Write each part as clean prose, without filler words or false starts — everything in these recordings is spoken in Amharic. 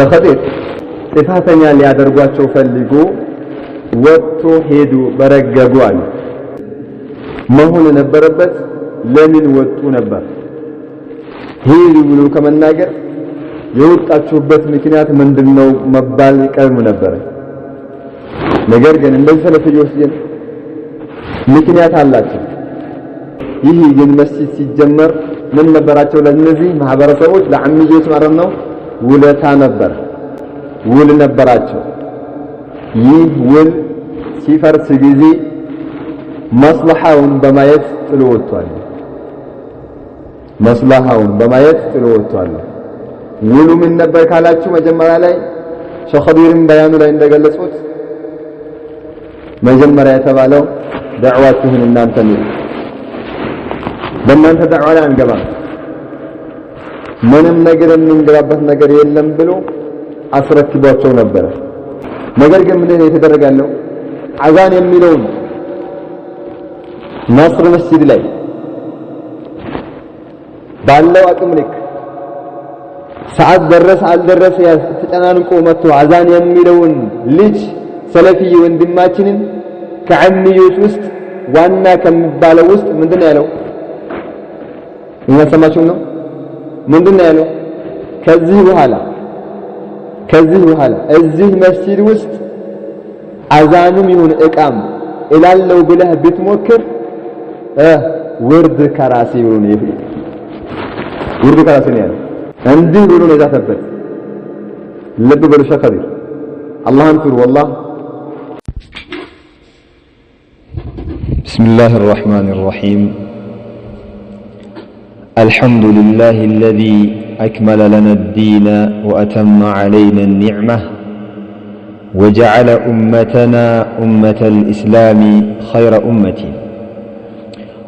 ሸኸዲር ጥፋተኛ ሊያደርጓቸው ፈልጎ ወጥቶ ሄዱ፣ በረገጉ አሉ። መሆን የነበረበት ለምን ወጡ ነበር። ሄዱ ብሎ ከመናገር የወጣችሁበት ምክንያት ምንድነው መባል ይቀድም ነበር። ነገር ግን እንደዚህ ሰለፊዎች ግን ምክንያት አላቸው። ይህ ግን መስጂድ ሲጀመር ምን ነበራቸው? ለእነዚህ ማህበረሰቦች ለአምዮች ማለት ነው ውለታ ነበር፣ ውል ነበራቸው። ይህ ውል ሲፈርስ ጊዜ መስለሐውን በማየት ጥሎ ወጥቷል። መስለሐውን በማየት ጥሎ ወጥቷል። ውሉ ምን ነበር ካላችሁ መጀመሪያ ላይ ሸኸዲርን በያኑ ላይ እንደገለጹት መጀመሪያ የተባለው ዳዕዋችሁን እናንተ ነው፣ በእናንተ ዳዕዋ ላይ አንገባም፣ ምንም ነገር የምንገባበት ነገር የለም ብሎ አስረክቧቸው ነበረ። ነገር ግን ምን የተደረገ ያለው አዛን የሚለውን ናስር መስጂድ ላይ ባለው አቅም ልክ ሰዓት ደረሰ አልደረሰ ተጨናንቆ መጥቶ አዛን የሚለውን ልጅ ሰለፊ ወንድማችንን ከዓሚዮች ውስጥ ዋና ከሚባለው ውስጥ ምንድነው ያለው? እያሰማችሁ ነው። ምንድነው ያለው? ከዚህ በኋላ እዚህ መስጂድ ውስጥ አዛንም ይሁን እቃም እላለው ብለህ ብትሞክር ውርድ ከራሴ ብሎ ነው፣ ውርድ ከራሴ ነው ያለው። እንዲህ ብሎ ነው የዛተበት። ልብ በሉ ሸኸዲር፣ አላህን ፍሩ። ወላሂ። بسم الله الرحمن الرحيم. الحمد لله الذي أكمل لنا الدين وأتم علينا النعمة وجعل أمتنا أمة الإسلام خير أمة،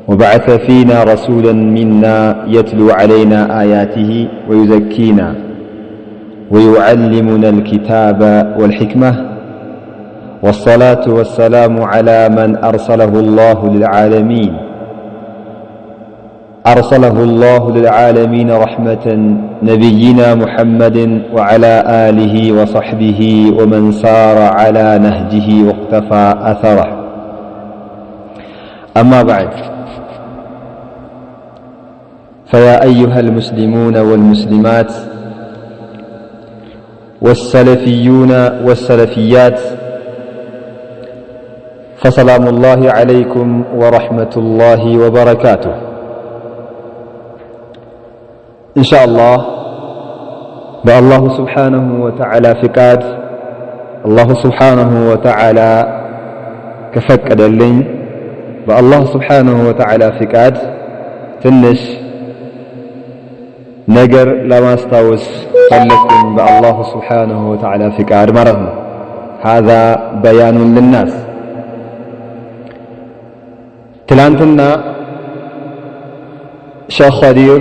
وبعث فينا رسولا منا يتلو علينا آياته ويزكينا ويعلمنا الكتاب والحكمة، والصلاة والسلام على من أرسله الله للعالمين، أرسله الله للعالمين رحمة، نبينا محمد وعلى آله وصحبه ومن سار على نهجه واقتفى أثره. أما بعد، فيا أيها المسلمون والمسلمات والسلفيون والسلفيات، فسلام الله عليكم ورحمة الله وبركاته. إن شاء الله በአላሁ ስብሓነሁ ወተዓላ ፍቃድ፣ አላሁ ስብሓነሁ ወተዓላ ከፈቀደልኝ፣ በአላህ ስብሓነሁ ወተዓላ ፍቃድ ትንሽ ነገር ለማስታወስ ፈለግኩኝ፣ በአላሁ ስብሓነሁ ወተዓላ ፍቃድ ማለት ነው። هذا بيان للناس። ትላንትና ሸህ ኸዲር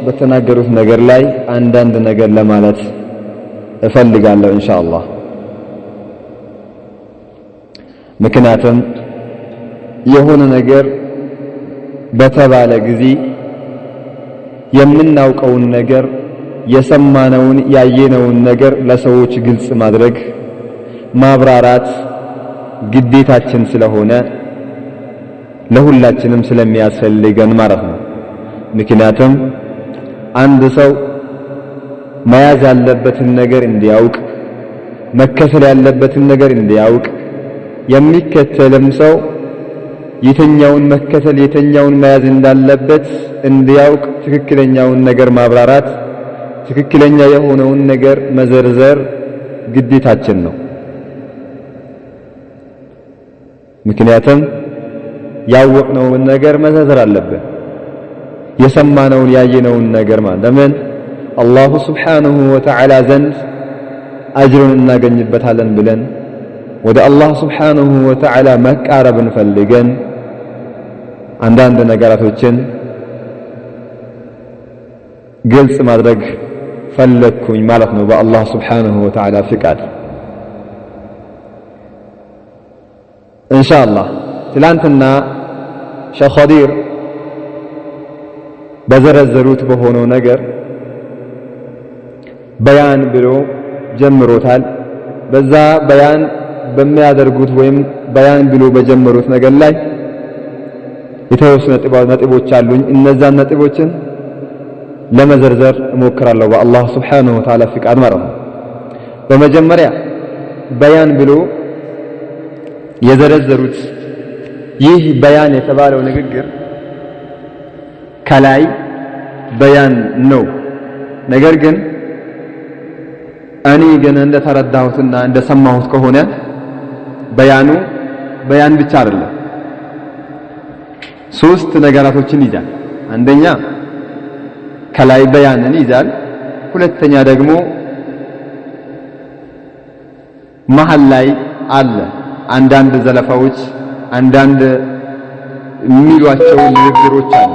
በተናገሩት ነገር ላይ አንዳንድ ነገር ለማለት እፈልጋለሁ ኢንሻአላህ። ምክንያቱም የሆነ ነገር በተባለ ጊዜ የምናውቀውን ነገር፣ የሰማነውን፣ ያየነውን ነገር ለሰዎች ግልጽ ማድረግ፣ ማብራራት ግዴታችን ስለሆነ፣ ለሁላችንም ስለሚያስፈልገን ማለት ነው። ምክንያቱም አንድ ሰው መያዝ ያለበትን ነገር እንዲያውቅ፣ መከተል ያለበትን ነገር እንዲያውቅ፣ የሚከተልም ሰው የትኛውን መከተል የትኛውን መያዝ እንዳለበት እንዲያውቅ ትክክለኛውን ነገር ማብራራት፣ ትክክለኛ የሆነውን ነገር መዘርዘር ግዴታችን ነው። ምክንያቱም ያወቅነውን ነገር መዘርዘር አለብን። የሰማነውን ያየነውን ነገር ማለት ለምን አላሁ ስብሓነሁ ወተዓላ ዘንድ አጅሩን እናገኝበታለን ብለን፣ ወደ አላህ ስብሓነሁ ወተዓላ መቃረብን ፈልገን አንዳንድ ነገራቶችን ግልጽ ማድረግ ፈለግኩኝ ማለት ነው በአላህ ስብሓነሁ ወተዓላ ፍቃድ ኢንሻአላህ። ትላንትና ሸህ ኸዲር በዘረዘሩት በሆነው ነገር በያን ብሎ ጀምሮታል። በዛ በያን በሚያደርጉት ወይም በያን ብሎ በጀመሩት ነገር ላይ የተወሰኑ ነጥቦች አሉኝ። እነዛን ነጥቦችን ለመዘርዘር እሞክራለሁ በአላህ ሱብሓነሁ ወተዓላ ፍቃድ ማለት ነው። በመጀመሪያ በያን ብሎ የዘረዘሩት ይህ በያን የተባለው ንግግር ከላይ በያን ነው። ነገር ግን እኔ ግን እንደተረዳሁትና እንደሰማሁት ከሆነ በያኑ በያን ብቻ አይደለም፣ ሶስት ነገራቶችን ይዛል። አንደኛ ከላይ በያንን ይዛል። ሁለተኛ ደግሞ መሀል ላይ አለ አንዳንድ ዘለፋዎች፣ አንዳንድ የሚሏቸው ንግግሮች አሉ።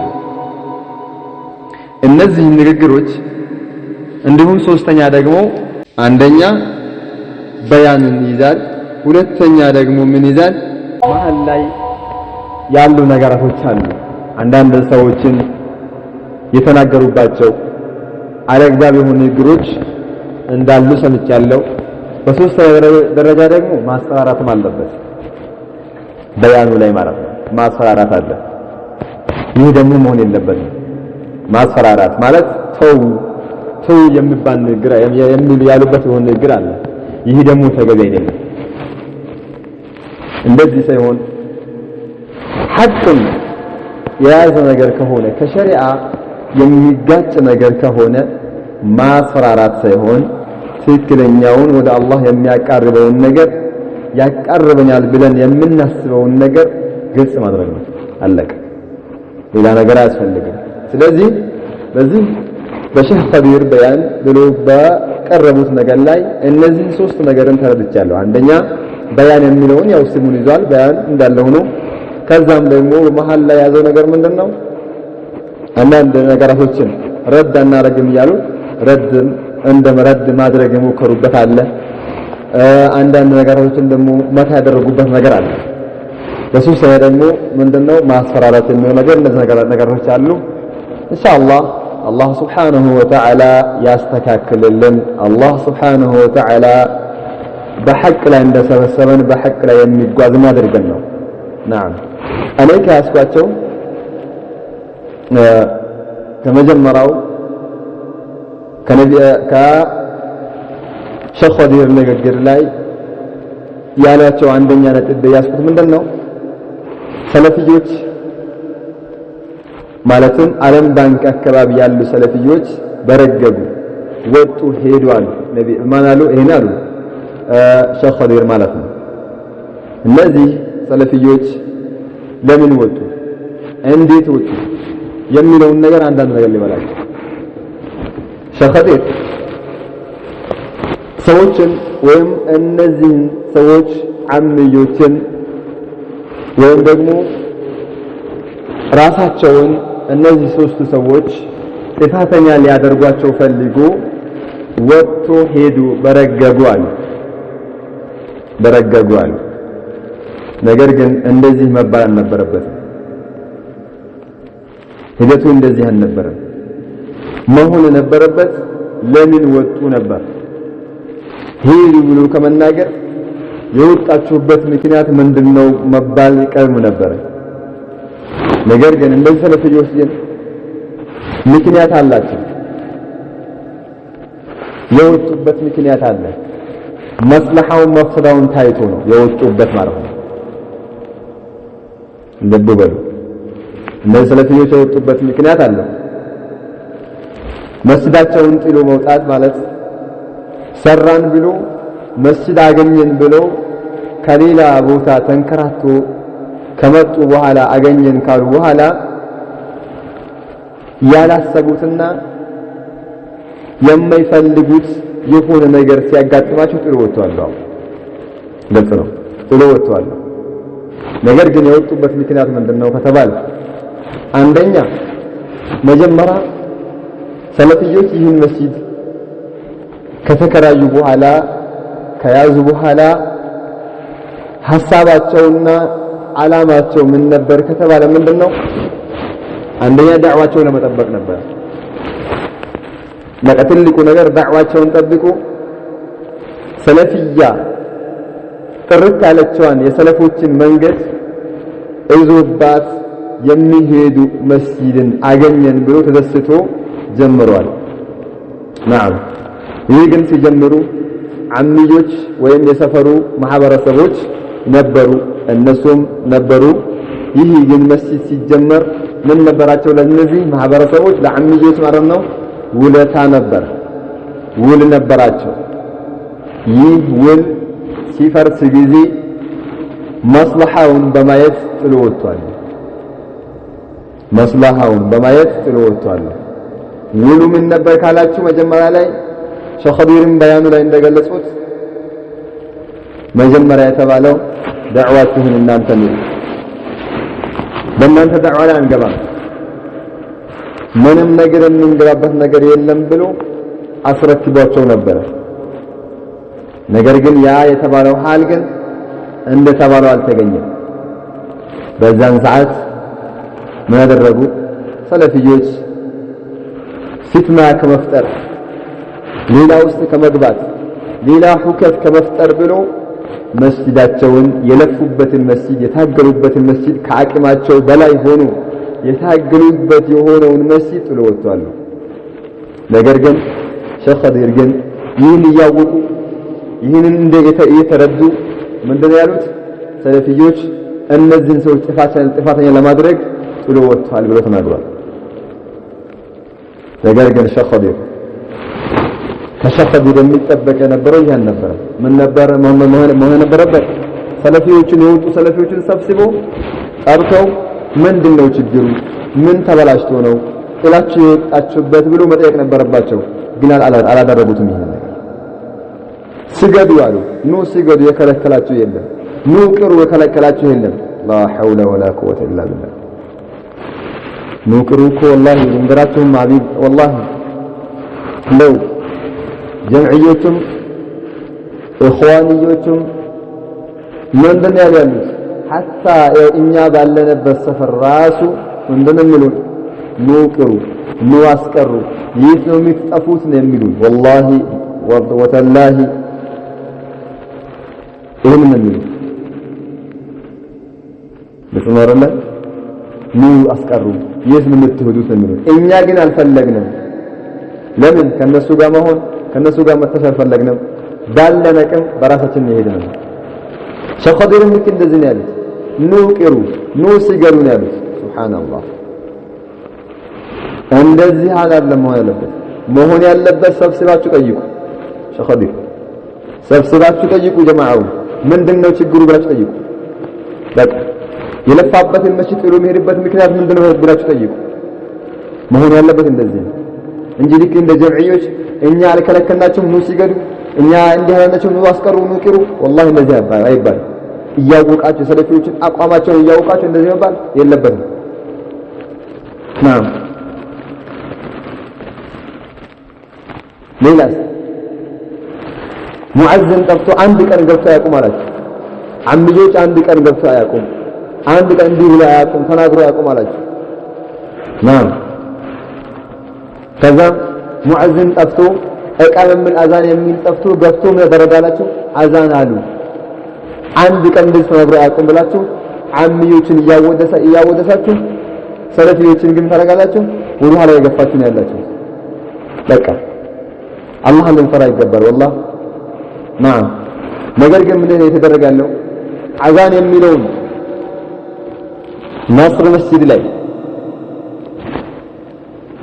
እነዚህ ንግግሮች እንዲሁም ሶስተኛ ደግሞ አንደኛ በያንን ይዛል። ሁለተኛ ደግሞ ምን ይዛል? መሀል ላይ ያሉ ነገራቶች አሉ። አንዳንድ ሰዎችን የተናገሩባቸው አለግባብ የሆኑ ንግግሮች እንዳሉ ሰምቻለሁ። በሶስተኛ ደረጃ ደግሞ ማስፈራራትም አለበት በያኑ ላይ ማለት ነው። ማስፈራራት አለ። ይህ ደግሞ መሆን የለበትም። ማስፈራራት ማለት ተው ተው የሚባል ንግግር የሚሉ ያሉበት የሆነ ንግግር አለ። ይህ ደግሞ ተገቢ አይደለም። እንደዚህ ሳይሆን ሐቅን የያዘ ነገር ከሆነ ከሸሪዓ የሚጋጭ ነገር ከሆነ ማስፈራራት ሳይሆን ትክክለኛውን ወደ አላህ የሚያቃርበውን ነገር ያቃርበኛል ብለን የምናስበውን ነገር ግልጽ ማድረግ ነው። አለቀ። ሌላ ነገር አያስፈልግም። ስለዚህ በዚህ በሼህ ኸዲር በያን ብሎ በቀረቡት ነገር ላይ እነዚህ ሶስት ነገርን ተረድቻለሁ። አንደኛ በያን የሚለውን ያው ስሙን ይዟል፣ በያን እንዳለ ሆኖ ከዛም ደግሞ መሀል ላይ ያዘው ነገር ምንድነው? አንዳንድ ነገራቶችን ረድ አናረግም እያሉ ረድ እንደ ረድ ማድረግ የሞከሩበት አለ። አንዳንድ ነገራቶችን ደግሞ መታ ያደረጉበት ነገር አለ። በሶስተኛ ደግሞ ምንድነው ማስፈራራት የሚለው ነገር እነዚህ ነገሮች አሉ። ኢንሻአላህ አላህ ሱብሓነሁ ወተዓላ ያስተካክልልን። አላህ ሱብሓነሁ ወተዓላ በሐቅ ላይ እንደሰበሰበን በሐቅ ላይ የሚጓዝ ያድርገን ነው። ናም እኔ ከያዝኳቸው ከመጀመሪያው ከሸህ ኸዲር ንግግር ላይ ያሏቸው አንደኛ ነጥብ ያዝኩት ምንድነው ሰለፊዮች ማለትም ዓለም ባንክ አካባቢ ያሉ ሰለፊዮች በረገጉ፣ ወጡ፣ ሄዱ አሉ። ነቢ ማን አሉ? ይሄን አሉ ሸህ ኸዲር ማለት ነው። እነዚህ ሰለፊዮች ለምን ወጡ፣ እንዴት ወጡ የሚለውን ነገር አንዳንድ ነገር ሊበላቸው ሸህ ኸዲር ሰዎችን ወይም እነዚህን ሰዎች አምዮችን ወይም ደግሞ ራሳቸውን እነዚህ ሶስቱ ሰዎች ጥፋተኛ ሊያደርጓቸው ፈልጎ ወጥቶ ሄዱ፣ በረገጉ አሉ በረገጉ አሉ። ነገር ግን እንደዚህ መባል አልነበረበትም። ሂደቱ እንደዚህ አልነበረም። መሆን የነበረበት ለምን ወጡ ነበር። ሄዱ ብሎ ከመናገር የወጣችሁበት ምክንያት ምንድነው መባል ይቀርም ነበር። ነገር ግን እንደዚህ ሰለፊዮች ግን ምክንያት አላቸው። የወጡበት ምክንያት አለ። መስለሐውን መፍሰዳውን ታይቶ ነው የወጡበት ማለት ነው። ልብ በሉ። እነዚህ ሰለፊዮች የወጡበት ምክንያት አለ። መስጂዳቸውን ጥሎ መውጣት ማለት ሰራን ብሎ መስጂድ አገኘን ብሎ ከሌላ ቦታ ተንከራቶ ከመጡ በኋላ አገኘን ካሉ በኋላ ያላሰቡትና የማይፈልጉት የሆነ ነገር ሲያጋጥማቸው ጥሎ ወጥተዋል። ግልጽ ነው፣ ጥሎ ወጥተዋል። ነገር ግን የወጡበት ምክንያት ምንድነው ከተባለ አንደኛ መጀመሪያ ሰለፊዮች ይህን መስጂድ ከተከራዩ በኋላ ከያዙ በኋላ ሐሳባቸውና ዓላማቸው ምን ነበር ከተባለ ምንድነው? አንደኛ ዳዕዋቸውን ለመጠበቅ ነበር። በቃ ትልቁ ነገር ዳዕዋቸውን ጠብቁ፣ ሰለፊያ ጥርት ያለችዋን የሰለፎችን መንገድ ይዞባት የሚሄዱ መስጂድን አገኘን ብሎ ተደስቶ ጀምሯል። ናም ይህ ግን ሲጀምሩ አምዮች ወይም የሰፈሩ ማህበረሰቦች ነበሩ፣ እነሱም ነበሩ። ይህ ግን መስጂድ ሲጀመር ምን ነበራቸው? ለእነዚህ ማህበረሰቦች ለአምዮች ማለት ነው ውለታ ነበር፣ ውል ነበራቸው። ይህ ውል ሲፈርስ ጊዜ መስለሐውን በማየት ጥሎ ወጥቷል። መስለሐውን በማየት ጥሎ ወጥቷል። ውሉ ምን ነበር ካላችሁ መጀመሪያ ላይ ሸህ ኸዲርም በያኑ ላይ እንደገለጹት መጀመሪያ የተባለው ዳዕዋችሁን እናንተ ነው፣ በእናንተ ዳዕዋ ላይ አንገባም፣ ምንም ነገር የምንገባበት ነገር የለም ብሎ አስረክቧቸው ነበር። ነገር ግን ያ የተባለው ሐል ግን እንደተባለው አልተገኘም። በዛን ሰዓት ምን ያደረጉ ሰለፊዮች ፊትና ከመፍጠር ሌላ ውስጥ ከመግባት ሌላ ሁከት ከመፍጠር ብሎ መስጂዳቸውን የለፉበትን መስጂድ የታገሉበትን መስጂድ ከአቅማቸው በላይ ሆኖ የታገሉበት የሆነውን መስጂድ ጥሎ ወጥቷል። ነገር ግን ሸህ ኸዲር ግን ይህን እያወቁ ይህንን እንደ እየተረዱ ምንድነው ያሉት? ሰለፊዮች እነዚህን ሰዎች ጥፋተኛ ለማድረግ ጥሎ ወጥቷል ብሎ ተናግሯል። ነገር ግን ሸህ ኸዲር ከሸህ ኸዲር የሚጠበቅ የነበረው ይህ አልነበረም። ምን ነበር መሆን የነበረበት? ሰለፊዎችን የወጡ ሰለፊዎችን ሰብስቦ ጠርተው ምንድነው ችግሩ? ምን ተበላሽቶ ነው ጥላችሁ የወጣችሁበት ብሎ መጠየቅ ነበረባቸው። ግን አላደረጉትም። ይሄን ነገር ስገዱ አሉ። ኑ ስገዱ የከለከላችሁ የለም። ኑ ቅሩ የከለከላችሁ የለም። ላ ሐውለ ወላ ቁወተ ኢላ ቢላህ። ኑ ቅሩ እኮ ወላሂ ልንገራችሁም ሀቢብ ወላሂ እንደው ጀምዕዮቹም ኢኽዋንዮቹም ምንድን ነው ያሉት? ሐታ እኛ ባለንበት ሰፈር ራሱ ምንድን ነው የሚሉን? ኑ ቅሩ፣ ኑ አስቀሩ፣ የት ነው የምትጠፉት ነው የሚሉን። ወላሂ ወተላሂ ይህን ነው የሚሉን። ግልጽ ነው አይደለ? ኑ አስቀሩ፣ የት ነው የምትሄዱት ነው የሚሉን። እኛ ግን አልፈለግንም። ለምን? ከነሱ ጋር መሆን ከነሱ ጋር መተሽ አልፈለግንም። ባለን አቅም በራሳችን ነው የሄድነው። ሸህ ኸዲርም ልክ እንደዚህ ነው ያሉት። ኑ ቅሩ፣ ኑ ስገዱ ነው ያሉት። ሱብሃንአላህ። እንደዚህ አይደለም መሆን ያለበት። መሆን ያለበት ሰብስባችሁ ጠይቁ። ሸህ ኸዲር ሰብስባችሁ ጠይቁ። ጀማዓው ምንድነው ችግሩ ብላችሁ ጠይቁ። በቃ የለፋበትን መስጂድ ጥሎ የሚሄድበት ምክንያት ምንድነው ብላችሁ ጠይቁ። መሆን ያለበት እንደዚህ ነው እንጂ ልክ እንደ ጀምዕዮች እኛ አልከለከልናቸውም ኑ ሲገዱ፣ እኛ እንዲህ አላልናቸውም ኑ አስቀሩ፣ ኑ ቅሩ። ወላሂ እንደዚህ አይባልም። እያወቃችሁ ሰለፊዎችን አቋማቸውን እያወቃችሁ እንደዚህ መባል የለበትም። ናም ሌላስ ሙዓዝን ጠፍቶ አንድ ቀን ገብቶ አያውቁም አላችሁ። አምዮች አንድ ቀን ገብቶ አያውቁም፣ አንድ ቀን እንዲህ ብሎ አያውቁም፣ ተናግሮ አያውቁም አላችሁ። ናም ከዛ ሙዓዝን ጠፍቶ እቃም የሚል አዛን የሚል ጠፍቶ ገብቶ ምን ያደረጋላችሁ? አዛን አሉ። አንድ ቀን እንደዚህ ተናግሮ አያውቁም ብላችሁ አምዮችን እያወደሳችሁ ሰለፊዎችን ግን ታደርጋላችሁ ወደ ኋላ የገፋችሁ ነው ያላችሁ። በቃ አላህን ልንፈራ ይገባል። ወላሂ ናም። ነገር ግን ምን የተደረገ ያለው አዛን የሚለውን ናስር መስጂድ ላይ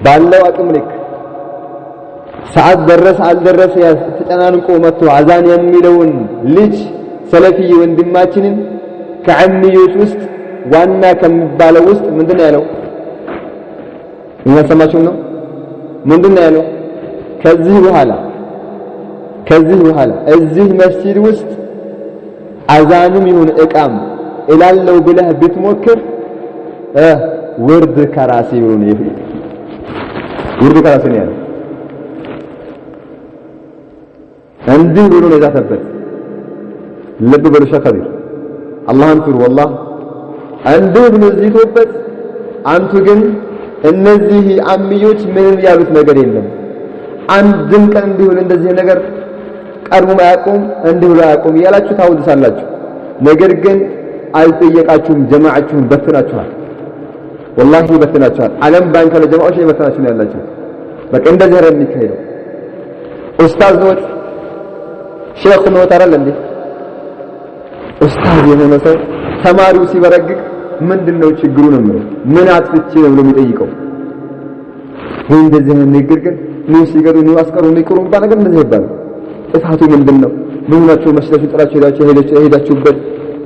ባለው አቅም ልክ ሰዓት ደረሰ አልደረሰ ተጨናንቆ መጥቶ አዛን የሚለውን ልጅ ሰለፊ ወንድማችንን ከዓሚዮች ውስጥ ዋና ከሚባለው ውስጥ ምንድነው ያለው? እያሰማችሁ ነው። ምንድነው ያለው? ከዚህ በኋላ እዚህ መስጂድ ውስጥ አዛንም ይሁን እቃም እላለው ብለህ ብትሞክር ውርድ ከራሴ ይሁን ውርድ ከራሴ ነው ያለው። እንዲህ ብሎ ነው የዛተበት። ልብ በሉ ሸህ ኸዲር፣ አላህን ፍሩ። ወላሂ እንዲህ ብሎ ዝቶበት፣ አንቱ ግን እነዚህ አምዮች ምንም ያሉት ነገር የለም። አንድም ቀን እንዲህ ብሎ እንደዚህ ነገር ቀድሞ አያውቁም፣ እንዲህ ብሎ አያውቁም እያላችሁ ታውድሳላችሁ። ነገር ግን አልጠየቃችሁም። ጀማዓችሁን በትናችኋል። ወላሂ በትናችኋል። ዓለም ባንክ ለጀማዓዎች ላይ በትናችሁ ነው ያላችሁ። በቃ እንደዚህ ነው የሚካሄደው። ኡስታዝ ኖት፣ ሼክ ኖት አይደል እንዴ? ኡስታዝ የሆነ ሰው ተማሪው ሲበረግግ ምንድነው ችግሩ ነው የሚለው፣ ምን አጥፍቼ ነው ብሎ የሚጠይቀው። ይህ እንደዚህ አይነት ንግግር ግን ኑ ሲገዱ ኑ አስቀሩ ኑ ይቅሩ የሚባል ነገር እንደዚህ ይባላል። ጥፋቱ ምንድነው? ምን ሆናችሁ መስላችሁ ጥላችሁ ሄዳችሁበት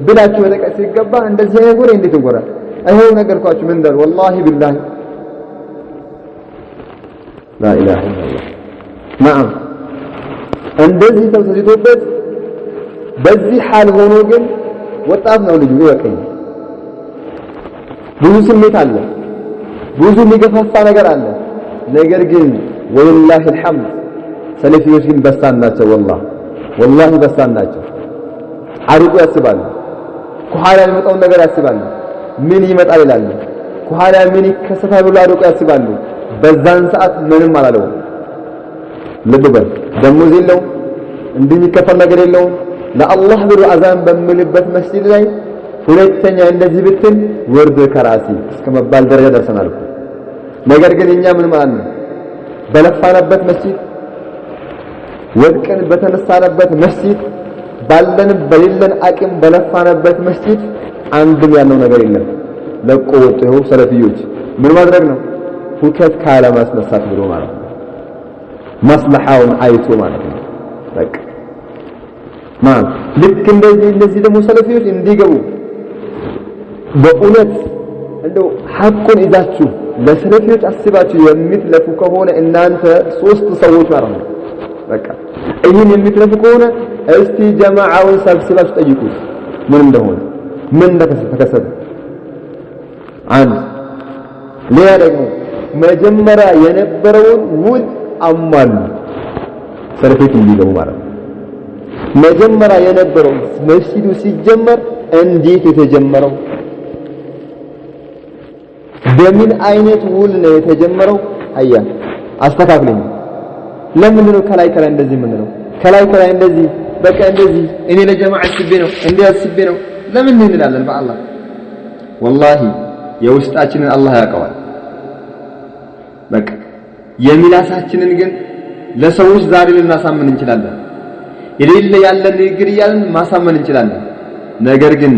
ብላችሁ መጠየቅ ሲገባ እንደዚህ አይነት ወሬ እንዴት ይወራል? አይሆን ነገርኳችሁ። ምን እንዳሉ ወላሂ ቢላሂ ላኢላሃ ኢለላህ። ነዓም እንደዚህ ተዝቶበት በዚህ ሐል ሆኖ ግን ወጣት ነው ልጁ። ይወቀኝ ብዙ ስሜት አለ፣ ብዙ የሚገፋፋ ነገር አለ። ነገር ግን ወሊላሂ አልሐምድ ሰለፊዎች ግን በሳን ናቸው። ወላሂ በሳን ናቸው። አርቆ ያስባሉ። ከኋላ የሚመጣውን ነገር ያስባሉ። ምን ይመጣል ይላሉ። ከኋላ ምን ይከሰታል ብሎ አርቆ ያስባሉ። በዛን ሰዓት ምንም አላለውም። ልብ በል፣ ደሞዝ የለውም፣ እንዲህ የሚከፈል ነገር የለውም። ለአላህ ብሎ አዛን በምልበት መስጂድ ላይ ሁለተኛ እንደዚህ ብትል ውርድ ከራሲ እስከ መባል ደረጃ ደርሰናል። ነገር ግን እኛ ምን ማለት ነው? በለፋንበት መስጂድ፣ ወድቀን በተነሳንበት መስጂድ፣ ባለን በሌለን አቅም በለፋንበት መስጂድ አንድም ያለው ነገር የለም። ለቆ ወጡ። ይኸው ሰለፊዮች ምን ማድረግ ነው? ሁከት ካለማስነሳት ብሎ ማለት ነው። መስለሐውን አይቶ ማለት ነው። በቃ ማን ልክ እንደዚህ እንደዚህ ደግሞ ሰለፊዮች እንዲገቡ በእውነት እንደው ሐቁን ይዛችሁ ለሰለፊዮች አስባችሁ የምትለፉ ከሆነ እናንተ ሶስት ሰዎች ማለት ነው። በቃ ይህን የምትለፉ ከሆነ እስቲ ጀማዓውን ሰብስባችሁ ጠይቁት ምን እንደሆነ፣ ምን እንደተከሰተ። አንድ ሌላ ደግሞ መጀመሪያ የነበረውን ውል አሟሉ ሰለፊዮች እንዲገቡ ማለት ነው። መጀመሪያ የነበረው መስጂዱ ሲጀመር እንዴት የተጀመረው፣ በምን አይነት ውል ነው የተጀመረው? አያ አስተካክለኝ። ለምንድን ነው ከላይ ከላይ እንደዚህ የምንለው? ከላይ ከላይ እንደዚህ በቃ እንደዚህ እኔ ለጀማዓ አስቤ ነው እንዲህ አስቤ ነው ለምን እንላለን? በአላህ ወላሂ የውስጣችንን አላህ ያውቀዋል። በቃ የሚላሳችንን ግን ለሰዎች ዛሬ ልናሳምን እንችላለን። የሌለ ያለን ንግግር እያልን ማሳመን እንችላለን። ነገር ግን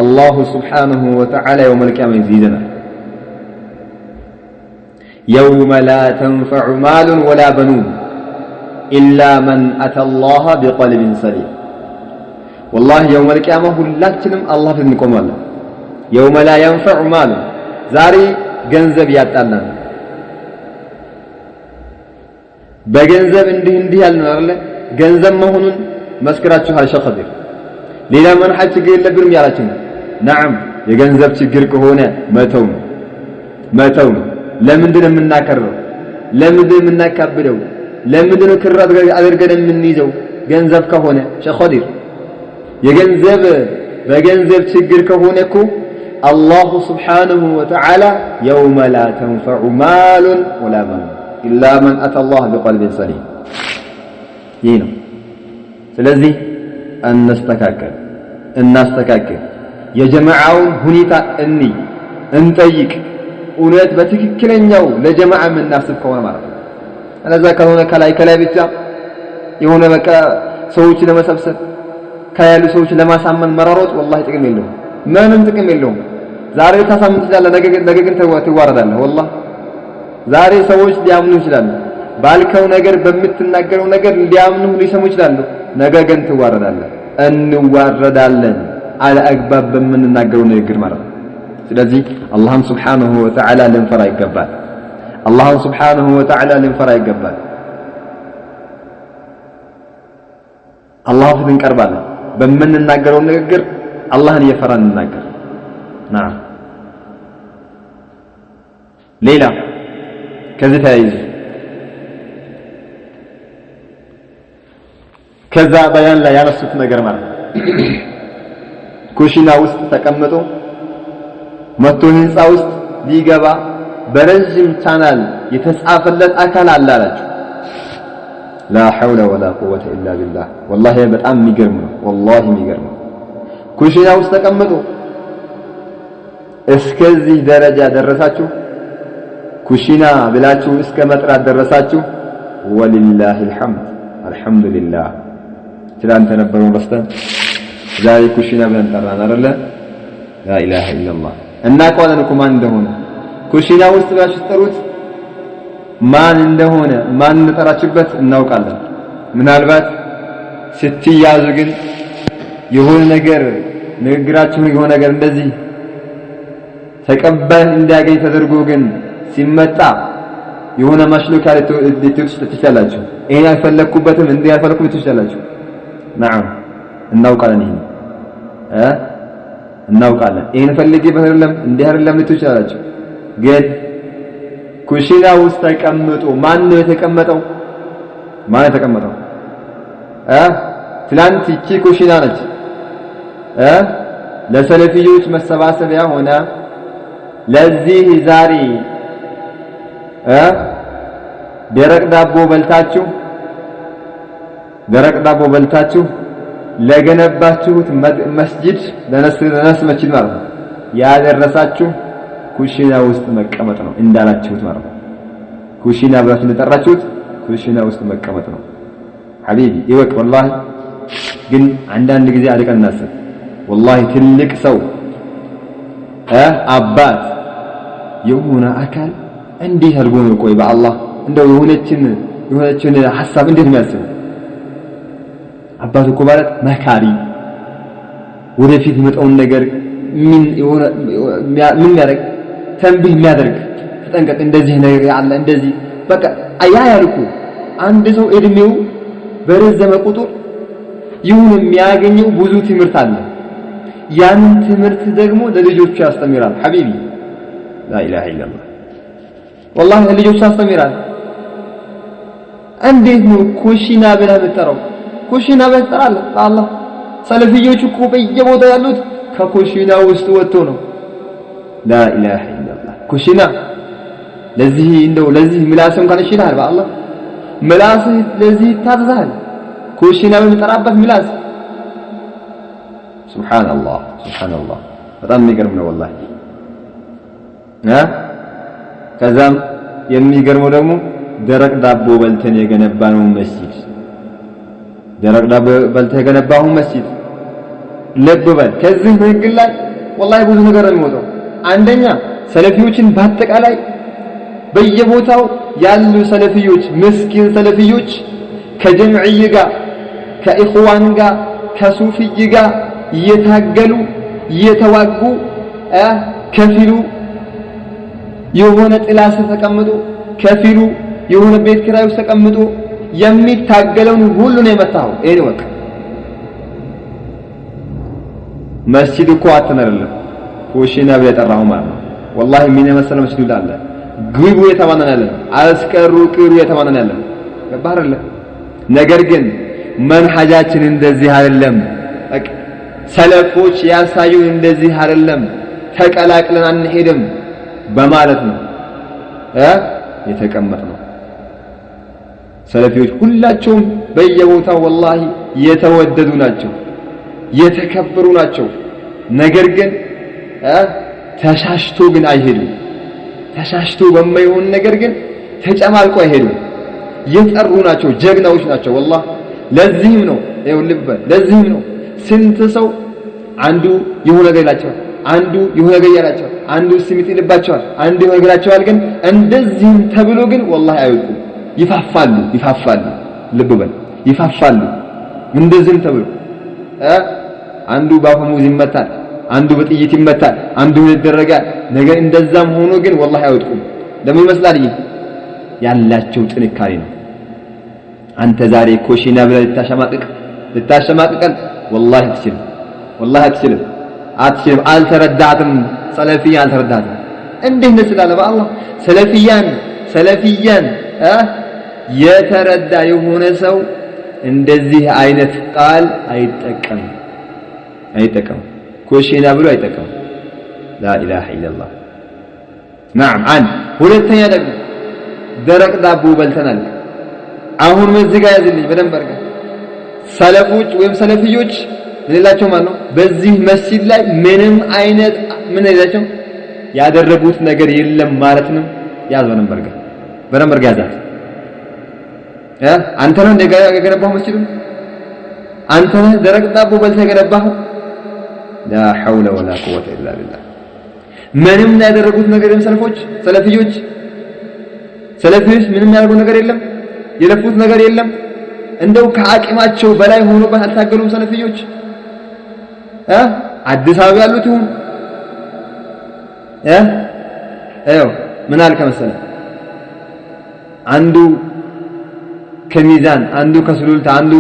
አላሁ ሱብሓነሁ ወተዓላ የውመል ቂያማ ይይዘናል። የውመ ላ ተንፈዑ ማሉን ወላ በኑን ኢላ መን አተላህ ቢቀልቢን ሰሊም። ወላሂ የውመል ቂያማ ሁላችንም አላህ ፊት እንቆማለን። የውመ ላ የንፈዑ ማሉን፣ ዛሬ ገንዘብ ያጣላል። በገንዘብ እንዲህ እንዲህ ያልን አይደለ? ገንዘብ መሆኑን መስክራችኋል። ሸኽ ኸዲር ሌላ መንሐጅ ችግር የለብንም ያላችሁ ነው። ነዓም የገንዘብ ችግር ከሆነ መተው ነው መተው ነው። ለምንድን ነው የምናከረው? ለምንድን ነው የምናካብደው? ለምንድን ነው ክር አድርገን የምንይዘው? ገንዘብ ከሆነ ሸኽ ኸዲር የገንዘብ በገንዘብ ችግር ከሆነ እኮ አላሁ ሱብሓነሁ ወተዓላ የውመ ላ ተንፈዑ ማሉን ወላ በኑን ኢላ መን አተላህ ቢቀልቢን ሰሊም። ይህ ነው። ስለዚህ እንስተካከል፣ እናስተካክል። የጀማዓውን ሁኔታ እንይ፣ እንጠይቅ። እውነት በትክክለኛው ለጀማዓ የምናስብ ከሆነ ማለት ነው። አለዛ ካልሆነ ከላይ ከላይ ብቻ የሆነ በቃ ሰዎች ለመሰብሰብ ከላይ ያሉ ሰዎች ለማሳመን መራሮጥ ወላሂ ጥቅም የለውም፣ ምንም ጥቅም የለውም። ዛሬ ልታሳምን ትችላለህ፣ ነገ ግን ትዋረዳለህ። ወላሂ ዛሬ ሰዎች ሊያምኑ ይችላሉ፣ ባልከው ነገር በምትናገረው ነገር ሊያምኑ ሊሰሙ ይችላሉ። ነገ ግን ትዋረዳለህ፣ እንዋረዳለን አለአግባብ በምንናገረው ንግግር ማለት ነው። ስለዚህ አላህን ሱብሓነሁ ወተዓላ ልንፈራ ይገባል። አላህን ሱብሓነሁ ወተዓላ ልንፈራ ይገባል። አላህ ፊት እንቀርባለን። በምንናገረው ንግግር አላህን እየፈራን እንናገር። ናም ሌላ ከዚህ ተያይዞ ከዛ በያን ላይ ያነሱት ነገር ማለት ነው። ኩሽና ውስጥ ተቀምጦ መቶ ህንፃ ውስጥ ሊገባ በረዥም ቻናል የተጻፈለት አካል አለ አላቸው። لا حول ولا قوة إلا بالله። ወላሂ በጣም የሚገርም ነው። ወላሂ የሚገርም ነው። ኩሽና ውስጥ ተቀምጦ እስከዚህ ደረጃ ደረሳችሁ። ኩሽና ብላችሁ እስከ መጥራት ደረሳችሁ። ولله الحمد አልሐምዱሊላህ። ትላንት የነበረውን ረስተን ዛሬ ኩሽና ብለን ጠራን አይደለ? لا إله إلا الله። እናውቀዋለን እኮ ማን እንደሆነ። ኩሽና ውስጥ ብላችሁ ስትጠሩት ማን እንደሆነ ማን እንደጠራችሁበት እናውቃለን። ምናልባት ስትያዙ ግን የሆነ ነገር ንግግራችሁ የሆነ ነገር እንደዚህ ተቀባይ እንዲያገኝ ተደርጎ ግን ሲመጣ የሆነ ማሽሎኪያ ልትሉ ትችላላችሁ። ይሄን ያልፈለግኩበትም እንዲህ ያልፈለግኩም ትችላላችሁ። نعم እናውቃለን፣ ይሄን እናውቃለን። ይሄን ፈልጌበት አይደለም እንዲህ አይደለም ልትሉ ትችላላችሁ። ግን ኩሽና ውስጥ ተቀምጦ ማን ነው የተቀመጠው? ማን የተቀመጠው? ትላንት ይቺ ኩሽና ነች ለሰለፊዮች መሰባሰቢያ ሆነ። ለዚህ ዛሬ ደረቅ ዳቦ በልታችሁ ደረቅ ዳቦ በልታችሁ ለገነባችሁት መስጂድ ለነስ መስጂድ ማለት ነው ያደረሳችሁ ኩሽና ውስጥ መቀመጥ ነው እንዳላችሁት ማለት ነው። ኩሽና ብላችሁ እንደጠራችሁት ኩሽና ውስጥ መቀመጥ ነው። ሐቢቢ ይወቅ። ወላሂ ግን አንዳንድ ጊዜ አድቀን እናስብ። ወላሂ ትልቅ ሰው አባት የሆነ አካል እንዴት አድርጎ ነው ቆይ በአላህ እንደው የሆነችን ሐሳብ እንዴት የሚያስበው? አባት እኮ ማለት መካሪ፣ ወደፊት የመጣውን ነገር ምን የሆነ ምን የሚያደርግ ተንቢህ የሚያደርግ ተጠንቀቅ፣ እንደዚህ ነገር አለ እንደዚህ በቃ ያ ያልኩ አንድ ሰው እድሜው በረዘመ ቁጥር ይሁን የሚያገኘው ብዙ ትምህርት አለ። ያን ትምህርት ደግሞ ለልጆቹ ያስተምራል። ሐቢቢ ላኢላሃ ኢለላህ ወላሂ ለልጆቹ ያስተምራል። እንዴት ነው ኩሽና ብለህ የምትጠራው? ኩሽና ብለህ ትጠራለህ? በአላህ ሰለፊዮች እኮ በየቦታው ያሉት ከኩሽና ውስጥ ወጥቶ ነው። ላኢላሃ ኢለላህ ኩሽና ለዚህ እንደው ለዚህ ምላስ እንኳን እሺ ይልሃል። በአላህ ምላስህ ለዚህ ይታዘዛል። ኩሽና በሚጠራበት ምላስ ሱብሃንአላህ ሱብሃንአላህ፣ በጣም የሚገርም ነው ወላሂ። ከዛም የሚገርመው ደግሞ ደረቅ ዳቦ በልተን የገነባነው መስጂድ፣ ደረቅ ዳቦ በልተን የገነባው መስጂድ። ልብ በል ከዚህ ንግግር ላይ ወላሂ ብዙ ነገር ነው የሚወጣው። አንደኛ ሰለፊዎችን በአጠቃላይ በየቦታው ያሉ ሰለፊዮች፣ ምስኪን ሰለፊዮች ከጀምዕይ ጋር ከኢኽዋን ጋር ከሱፊይ ጋር እየታገሉ እየተዋጉ ከፊሉ የሆነ ጥላ ስር ተቀምጦ ከፊሉ የሆነ ቤት ኪራይ ውስጥ ተቀምጦ የሚታገለውን ሁሉ ነው የመታው። ይሄን ወቅ መስጂድ እኮ አተን አይደለም ኩሽና ብለህ የጠራኸው ማለት ነው። ወላሂ ምን የመሰለ መስጂድ አለ። ግቡ የተባለን ያለ ነው። አስቀሩ ቅሩ የተባለን ያለ ነው። ገባህ አይደለ? ነገር ግን መንሐጃችን እንደዚህ አይደለም። ሰለፎች ያሳዩን እንደዚህ አይደለም። ተቀላቅለን አንሄድም በማለት ነው የተቀመጥነው። ሰለፊዎች ሁላቸውም በየቦታው ወላሂ የተወደዱ ናቸው፣ የተከበሩ ናቸው። ነገር ግን ተሻሽቶ ግን አይሄዱም። ተሻሽቶ በማይሆን ነገር ግን ተጨማልቆ አይሄዱም። የጠሩ ናቸው፣ ጀግናዎች ናቸው። ወላሂ ለዚህም ነው ይኸው ልብ በል፣ ለዚህም ነው ስንት ሰው አንዱ የሆነ ነገር ይላቸዋል፣ አንዱ የሆነ ነገር ይላቸዋል፣ አንዱ ስሚት ይልባቸዋል፣ አንዱ የሆነ ነገር ይላቸዋል። ግን እንደዚህም ተብሎ ግን ወላሂ አይወድቁም። ይፋፋሉ፣ ይፋፋሉ። ልብ በል ይፋፋሉ። እንደዚህም ተብሎ አንዱ በአፈሙዝ ይመታል፣ አንዱ በጥይት ይመታል፣ አንዱ ይደረጋል። ነገር እንደዛም ሆኖ ግን ወላሂ አይወድቁም። ለምን ይመስላል? ይህ ያላቸው ጥንካሬ ነው። አንተ ዛሬ ኩሽና ብለህ ልታሸማቅቀን ወላሂ አትችልም፣ ወላሂ አትችልም፣ አትችልም። አልተረዳትም፣ ሰለፊያን አልተረዳትም። እንዴት ነው ስላለ በአላህ ሰለፊያን የተረዳ የሆነ ሰው እንደዚህ አይነት ቃል አይጠቀምም፣ አይጠቀምም። ኩሽና ብሎ አይጠቀምም። ላኢላሃ ኢለላህ። ናም አንድ። ሁለተኛ ደግሞ ደረቅ ዳቦ በልተናል። አሁን እዚህ ጋር ያዝልኝ በደንብ አድርገህ። ሰለፎች ወይም ሰለፊዮች ምን የላቸው ማለት ነው። በዚህ መስጂድ ላይ ምንም አይነት ምን የላቸው ያደረጉት ነገር የለም ማለት ነው። ያዝ በደንብ አድርገህ፣ በደንብ አድርገህ ያዛት። አንተ ነው እንደ የገነባኸው መስጂዱን? አንተ ነህ ደረቅ ዳቦ በልተህ የገነባኸው? لا حول ولا قوة إلا بالله። ምንም ያደረጉት ነገር የለም። ሰለፎች ሰለፊዮች ሰለፊዮች ምንም ያደረጉት ነገር የለም። የለፉት ነገር የለም። እንደው ከአቅማቸው በላይ ሆኖበት አልታገሉም። ሰለፊዮች አዲስ አበባ ያሉት ይሁን ይኸው ምን አልከ መሰለህ፣ አንዱ ከሚዛን፣ አንዱ ከሱሉልታ፣ አንዱ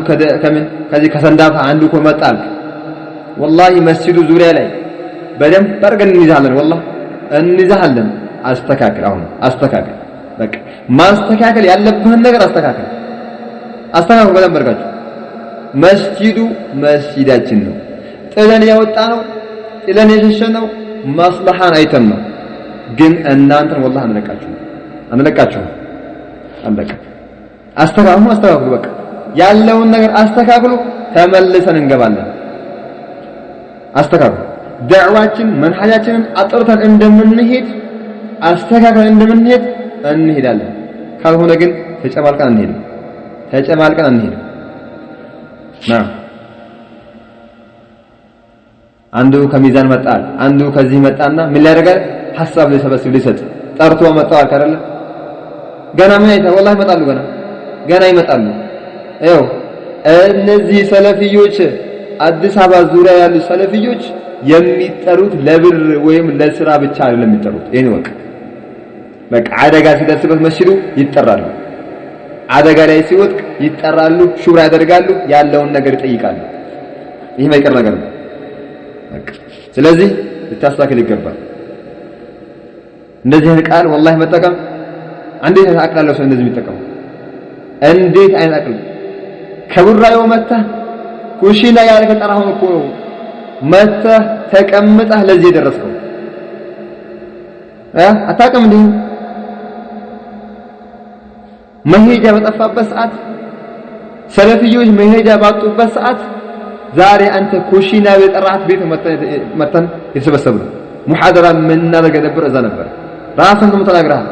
ከምን ከዚህ ከሰንዳፋ፣ አንዱ ከመጣ አልክ። ወላሂ መስጂዱ ዙሪያ ላይ በደንብ አድርገን እንይዛለን። ወላሂ እንይዛለን። አስተካክል፣ አሁን አስተካክል። በቃ ማስተካከል ያለብህን ነገር አስተካክል፣ አስተካክሉ በደንብ አድርጋችሁ። መስጂዱ መስጂዳችን ነው። ጥለን ያወጣ ነው፣ ጥለን የሸሸ ነው፣ ማስለሃን አይተን ነው። ግን እናንተን ወላሂ አንለቃችሁም፣ አንለቃችሁም። አለቀ። አስተካክሉ፣ አስተካክሉ። በቃ ያለውን ነገር አስተካክሉ። ተመልሰን እንገባለን። አስተካክሉ። ዳዕዋችን መንሐጃችንን አጥርተን እንደምንሄድ፣ አስተካክለን እንደምንሄድ እንሄዳለን። ካልሆነ ግን ተጨማልቀን አንሄድም። ተጨማልቀን አንሄድም። ና አንዱ ከሚዛን መጣል፣ አንዱ ከዚህ መጣና ምን ሊያደርጋል? ሐሳብ ሊሰበስብ ሊሰጥ ጠርቶ መጣው አይደለ? ገና ምን አይታ ወላሂ ይመጣሉ፣ ገና ገና ይመጣሉ። ይኸው እነዚህ ሰለፊዮች አዲስ አበባ ዙሪያ ያሉ ሰለፊዮች የሚጠሩት ለብር ወይም ለስራ ብቻ አይደለም የሚጠሩት። ይሄን ወቅ በቃ አደጋ ሲደርስበት መስጂዱ ይጠራሉ። አደጋ ላይ ሲወድቅ ይጠራሉ፣ ሹራ ያደርጋሉ፣ ያለውን ነገር ይጠይቃሉ። ይህ የማይቀር ነገር ነው። በቃ ስለዚህ ልታስተካክል ይገባል። እንደዚህ አይነት ቃል ወላሂ መጠቀም እንዴት አይነት አቅል አለው ሰው እንደዚህ የሚጠቀመው? እንዴት አይነት አቅል? ከቡራዮ መተህ ኩሽና ያለ ከጠራሁን እኮ ነው መተህ ተቀምጠህ ለዚህ የደረስከው። አታውቅም እንዴ? መሄጃ በጠፋበት ሰዓት፣ ሰለፊዮች መሄጃ ባጡበት ሰዓት ዛሬ አንተ ኩሽና የጠራሃት ቤት መተን የተሰበሰብነው ሙሐደራ የምናደርግ ነበር። እዛ ነበር ራስህን ደግሞ ተናግረሃል።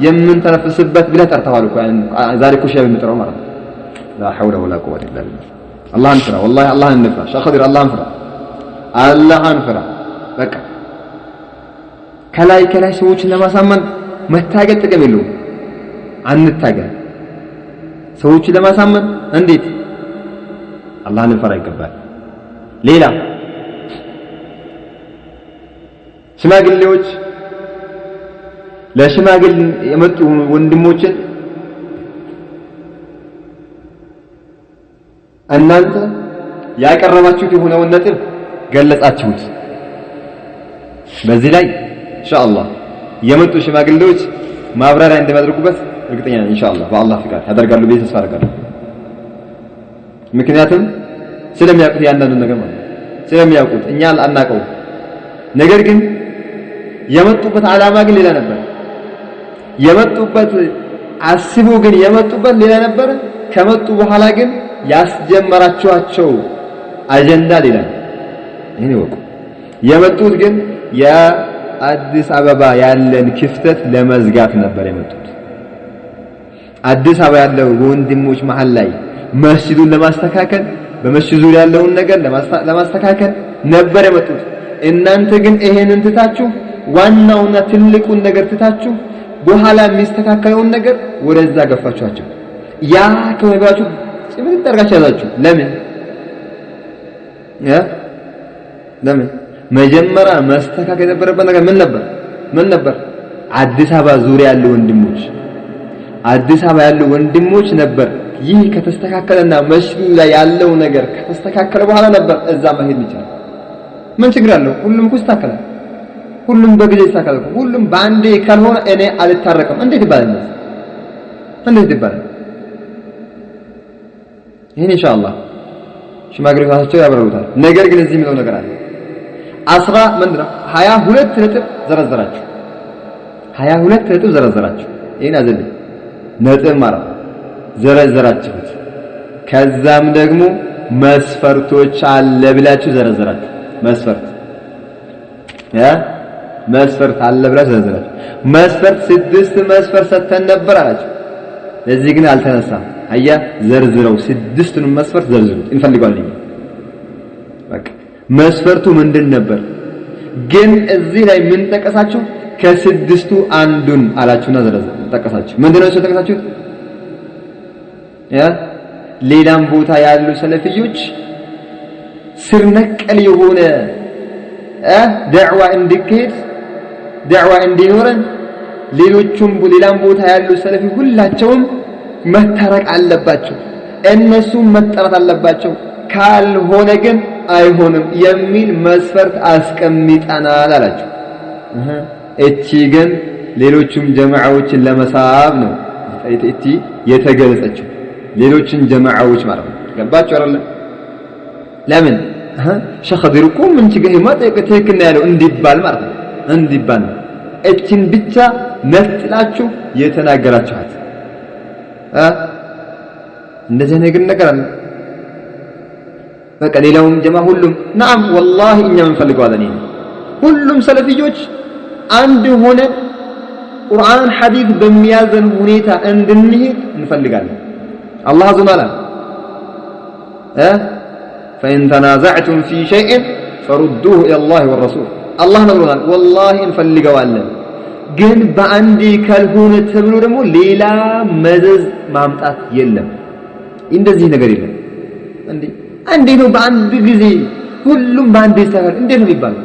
የምንተነፍስበት ብለህ ጠርተዋል እኮ ዛሬ ኩሽና የምንጠራው ማለት ነው። ላ ሐውለ ወላ ቁወተ ኢላ ቢላህ። አላህን ፍራ፣ ወላሂ አላህን እንፍራ። ሸህ ኸዲር አላህን ፍራ፣ አላህን ፍራ። በቃ ከላይ ከላይ ሰዎችን ለማሳመን መታገል ጥቅም የለውም። አንታገል። ሰዎችን ለማሳመን እንዴት አላህን እንፈራ ይገባል። ሌላ ሽማግሌዎች ለሽማግሌ የመጡ ወንድሞችን እናንተ ያቀረባችሁት የሆነውን ነጥብ ገለጻችሁት። በዚህ ላይ ኢንሻአላህ የመጡ ሽማግሌዎች ማብራሪያ እንደሚያደርጉበት እርግጠኛ ነኝ። ኢንሻአላህ በአላህ ፍቃድ ያደርጋሉ ብዬ ተስፋ አደርጋለሁ። ምክንያቱም ስለሚያውቁት ያንዳንዱን ነገር ማለት ነው፣ ስለሚያውቁት እኛ አናውቀውም። ነገር ግን የመጡበት ዓላማ ግን ሌላ ነበር። የመጡበት አስቡ ግን የመጡበት ሌላ ነበር። ከመጡ በኋላ ግን ያስጀመራችኋቸው አጀንዳ ሌላ ነው። ይሄን ይወቁ። የመጡት ግን የአዲስ አበባ ያለን ክፍተት ለመዝጋት ነበር የመጡት። አዲስ አበባ ያለው ወንድሞች መሃል ላይ መስጂዱን ለማስተካከል፣ በመስጂዱ ዙሪያ ያለውን ነገር ለማስተካከል ነበር የመጡት። እናንተ ግን ይሄንን ትታችሁ፣ ዋናውና ትልቁን ነገር ትታችሁ በኋላ የሚስተካከለውን ነገር ወደዛ ገፋችኋቸው። ያ ከሆነባችሁ ጭምት አድርጋችሁ ያዛችሁ። ለምን ለምን መጀመሪያ መስተካከል የነበረበት ነገር ምን ነበር? ምን ነበር? አዲስ አበባ ዙሪያ ያሉ ወንድሞች፣ አዲስ አበባ ያሉ ወንድሞች ነበር። ይህ ከተስተካከለና መስጂዱ ላይ ያለው ነገር ከተስተካከለ በኋላ ነበር እዛ መሄድ የሚቻለው። ምን ችግር አለው? ሁሉም እኮ ይስተካከላል። ሁሉም በጊዜ ይስተካከላል። ሁሉም በአንዴ ካልሆነ እኔ አልታረቅም። እንዴት ይባላል? እንዴት ይባላል? ይሄን ኢንሻአላህ ሽማግሌዎች ራሳቸው ያብራሩታል። ነገር ግን እዚህ የሚለው ነገር አለ። አስራ ምንድን ነው 22 ነጥብ ዘረዘራችሁ። 22 ነጥብ ዘረዘራችሁ። ይሄን አዘልኝ ነጥብ ማለት ነው። ዘረዘራችሁት። ከዛም ደግሞ መስፈርቶች አለ ብላችሁ ዘረዘራችሁ። መስፈርት መስፈርት አለ ብላችሁ ዘረዘራችሁ። መስፈርት 6 መስፈርት ሰጥተን ነበር አላችሁ። ለዚህ ግን አልተነሳም። አያ ዘርዝረው 6ቱንም መስፈርት ዘርዝሩት እንፈልጋለን። በቃ መስፈርቱ ምንድን ነበር? ግን እዚህ ላይ ምን ጠቀሳችሁ? ከስድስቱ አንዱን አላችሁና ዘረዘር ጠቀሳችሁ። ምንድነው እሱ ጠቀሳችሁት? ያ ሌላም ቦታ ያሉ ሰለፊዮች ስር ነቀል የሆነ ዳዕዋ እንዲካሄድ ዳዕዋ እንዲኖረን ሌሎቹም ሌላም ቦታ ያሉ ሰለፊ ሁላቸውም መታረቅ አለባቸው፣ እነሱም መጠራት አለባቸው፣ ካልሆነ ግን አይሆንም የሚል መስፈርት አስቀምጠናል አላችሁ። እቺ ግን ሌሎቹም ጀማዓዎችን ለመሳብ ነው እቺ የተገለጸችው፣ ሌሎችን ጀማዓዎች ማለት ነው። ገባችሁ አይደል? ለምን ሸህ ኸዲር እኮ ምን ችግር ትክክል ነው ያለው እንዲባል ማለት ነው፣ እንዲባል ነው። እቺን ብቻ ነጥላችሁ የተናገራችኋት እንደዚህ ነገር ነገር አለ። በቃ ሌላውም ጀማ ሁሉም ናም ወላሂ እኛ እንፈልገዋለን። ይሄ ሁሉም ሰለፊዮች አንድ ሆነን ቁርአን ሐዲስ በሚያዘን ሁኔታ እንድንሄድ እንፈልጋለን። አላህ አዞናል። فإن تنازعتم في شيء فردوه إلى الله والرسول አላህ ነግሮናል። ወላሂ እንፈልገዋለን። ግን በአንድ ካልሆነ ተብሎ ደግሞ ሌላ መዘዝ ማምጣት የለም። እንደዚህ ነገር የለም። እንዴ እንዴት ነው በአንድ ጊዜ ሁሉም በአንድ ይስተካከል? እንዴት ነው የሚባለው?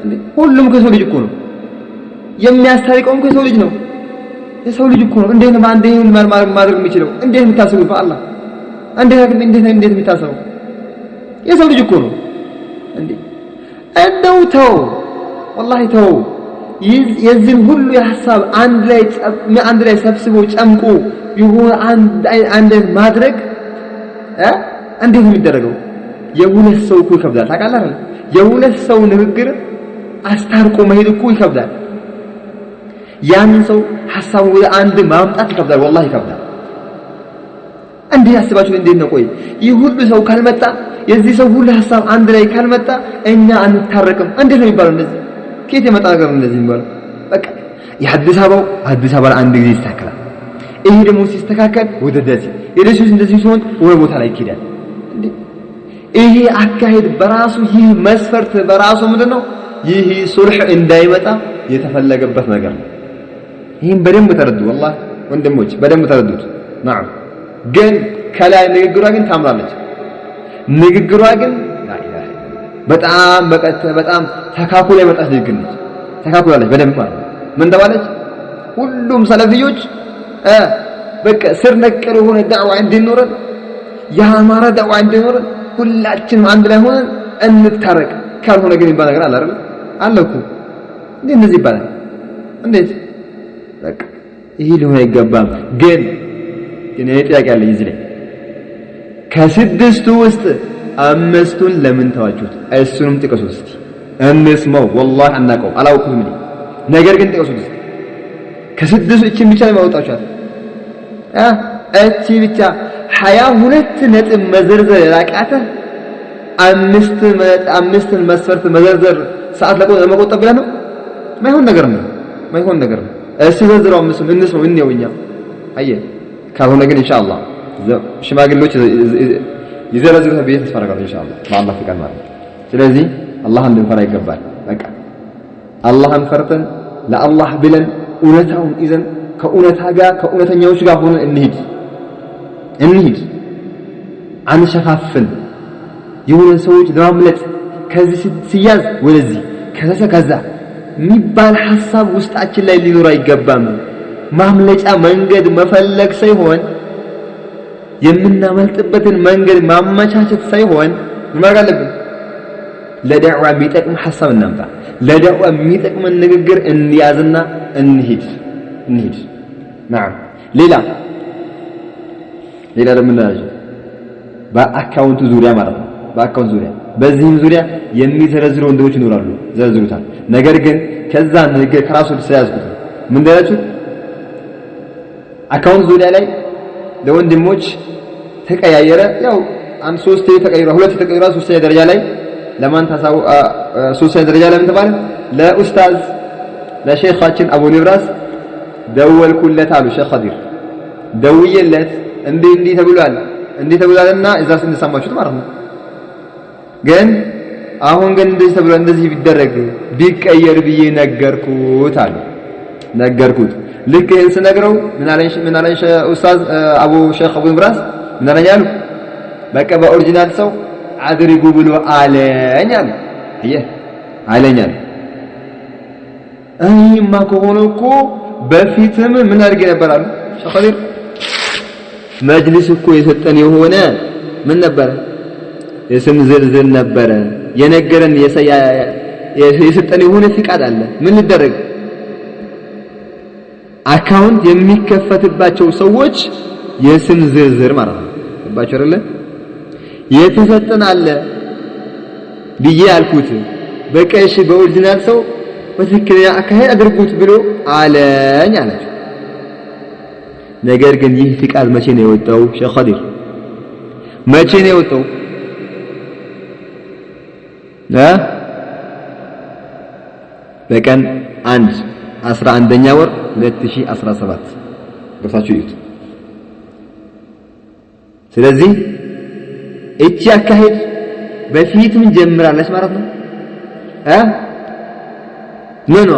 እንዴ ሁሉም ከሰው ልጅ እኮ ነው የሚያስታርቀውም ከሰው ልጅ ነው። የሰው ልጅ እኮ ነው። እንዴት ነው በአንድ ይሄን ማድረግ የሚችለው? እንዴት ነው የምታስቡት? በአላህ እንዴት እንዴት እንዴት የሚታሰበው? የሰው ልጅ እኮ ነው። እንዴ እንደው ተው ወላሂ ተው። የዚህን ሁሉ የሐሳብ አንድ ላይ ሰብስቦ ጨምቆ ይሁን አንድ ማድረግ እንዴት ነው የሚደረገው? የሁለት ሰው እኮ ይከብዳል። ታውቃለህ አይደል? የሁለት ሰው ንግግር አስታርቆ መሄድ እኮ ይከብዳል። ያን ሰው ሐሳቡ ወደ አንድ ማምጣት ይከብዳል። ወላሂ ይከብዳል። እንዴት አስባችሁ እንዴት ነው? ቆይ ይህ ሁሉ ሰው ካልመጣ የዚህ ሰው ሁሉ ሐሳብ አንድ ላይ ካልመጣ እኛ አንታረቅም። እንዴት ነው የሚባለው? እንደዚህ ከየት የመጣ ነገር ነው እንደዚህ የሚባለው? በቃ የአዲስ አበባው አዲስ አበባ አንድ ጊዜ ይስተካከላል። ይሄ ደግሞ ሲስተካከል ወደ ደሴ፣ የደሴ እንደዚህ ሲሆን ወደ ቦታ ላይ ይኬዳል። እንዴ ይሄ አካሄድ በራሱ ይህ መስፈርት በራሱ ምንድነው? ይህ ሱልህ እንዳይመጣ የተፈለገበት ነገር ነው። ይሄን በደንብ ተረዱ። ወላሂ ወንድሞች በደንብ ተረዱት። ናም ግን ከላይ ንግግሯ ግን ታምራለች። ንግግሯ ግን በጣም በጣም ተካኩላ የመጣች ንግግር ነች። ተካኩላለች በደንብ ማለት ነው። ምን ተባለች? ሁሉም ሰለፊዮች በቃ ስር ነቀል የሆነ ዳዕዋ እንዲኖረን ያማረ ዳዕዋ እንዲኖረን ሁላችንም አንድ ላይ ሆነን እንታረቅ። ካልሆነ ግን የሚባል ነገር አለ አይደል? አለ እኮ። እንዴት እንደዚህ ይባላል? እንዴት በቃ ይሄ ሊሆን አይገባም። ግን እኔ ጥያቄ አለኝ እዚህ ላይ ከስድስቱ ውስጥ 5ቱን ለምን ተዋችሁት? እሱንም ጥቀሱት እስቲ እንስማው። ወላሂ አናውቀውም፣ አላውቅም እኔ። ነገር ግን ጥቀሱት እስቲ ከስድስቱ እቺን ብቻ ነው ያወጣችኋት። እቺ ብቻ 22 ነጥብ መዘርዘር ያቃተ አምስትን መስፈርት መዘርዘር ሰዓት ለመቆጠብ ብለህ ነው? ማይሆን ነገር ነው፣ ማይሆን ነገር ነው። እስቲ ዘርዝረው አምስቱን እንስማው፣ እንየው እኛ። አየህ ካልሆነ ግን ኢንሻአላህ ሽማግሌዎች ይዘረዝሩታል ብዬ ተስፋ አደርጋለሁ ኢንሻአላህ በአላህ ፍቃድ ማለት ነው። ስለዚህ አላህን ልንፈራ ይገባል። በቃ አላህን ፈርተን ለአላህ ብለን እውነታውን ይዘን ከእውነታ ጋር ከእውነተኛዎች ጋር ሆነን እንሂድ እንሂድ፣ አንሸፋፍን። የሆነ ሰዎች ለማምለጥ ከዚህ ሲያዝ ወደዚህ ከዛ ከዛ የሚባል ሐሳብ ውስጣችን ላይ ሊኖር አይገባም። ማምለጫ መንገድ መፈለግ ሳይሆን የምናመልጥበትን መንገድ ማመቻቸት ሳይሆን ምን ማድረግ አለብን? ለዳዕዋ የሚጠቅም ሐሳብ እናምጣ። ለዳዕዋ የሚጠቅም ንግግር እንያዝና እንሂድ እንሂድ። ናም ሌላ ሌላ ደግሞ እናያለን በአካውንቱ ዙሪያ ማለት ነው። በአካውንት ዙሪያ በዚህም ዙሪያ የሚዘረዝሩ ወንድሞች ይኖራሉ፣ ዘርዝሩታል። ነገር ግን ከዛ ንግግር ከራሱ ስለያዝኩት ምን እንዳላችሁ አካውንት ዙሪያ ላይ ለወንድሞች ተቀያየረ። ያው አንድ ሶስት ተቀይሯል፣ ሁለት ተቀይሯል። ሶስተኛ ደረጃ ላይ ለማን ታሳው? ሶስተኛ ደረጃ ላይ ምን ተባለ? ለኡስታዝ ለሼኻችን አቡ ንብራስ ደወልኩለት አሉ ሼኽ ኸዲር። ደውዬለት እንዲህ እንዲህ ተብሏል እንዲህ ተብሏልና እዛ እንደሰማችሁት ማለት ነው። ግን አሁን ግን እንደዚህ ተብሏል፣ እንደዚህ ቢደረግ ቢቀየር ብዬ ነገርኩት አሉ። ነገርኩት። ልክ ይህን ስነግረው ምን አለኝ? ምን አለኝ ኡስታዝ አቡ ሼኽ አቡ ንብራስ ምን አለኝ አሉ። በቃ በ original ሰው አድርጉ ብሎ አለኝ አሉ። አየህ አለኝ አሉ። እኔማ ከሆነ እኮ በፊትም ምን አድርጌ ነበር አሉ ሼኽ ኸዲር። መጅሊስ እኮ የሰጠን የሆነ ምን ነበረ? የስም ዝርዝር ነበረ የነገረን፣ የሰጠን የሆነ ፍቃድ አለ። ምን ሊደረግ account የሚከፈትባቸው ሰዎች የስም ዝርዝር ማለት ነው። ገባችሁ አይደለ? የተሰጠን አለ ብዬ አልኩት። በቃ እሺ በ original ሰው በትክክለኛ አካሄድ አድርጉት ብሎ አለኝ አላቸው። ነገር ግን ይህ ፍቃድ መቼ ነው የወጣው? ሼኽ ኸዲር መቼ ነው የወጣው? በቀን 1 11ኛ ወር 2017 ገብታችሁ እዩት። ስለዚህ እቺ አካሄድ በፊትም ጀምራለች ማለት ነው። ምን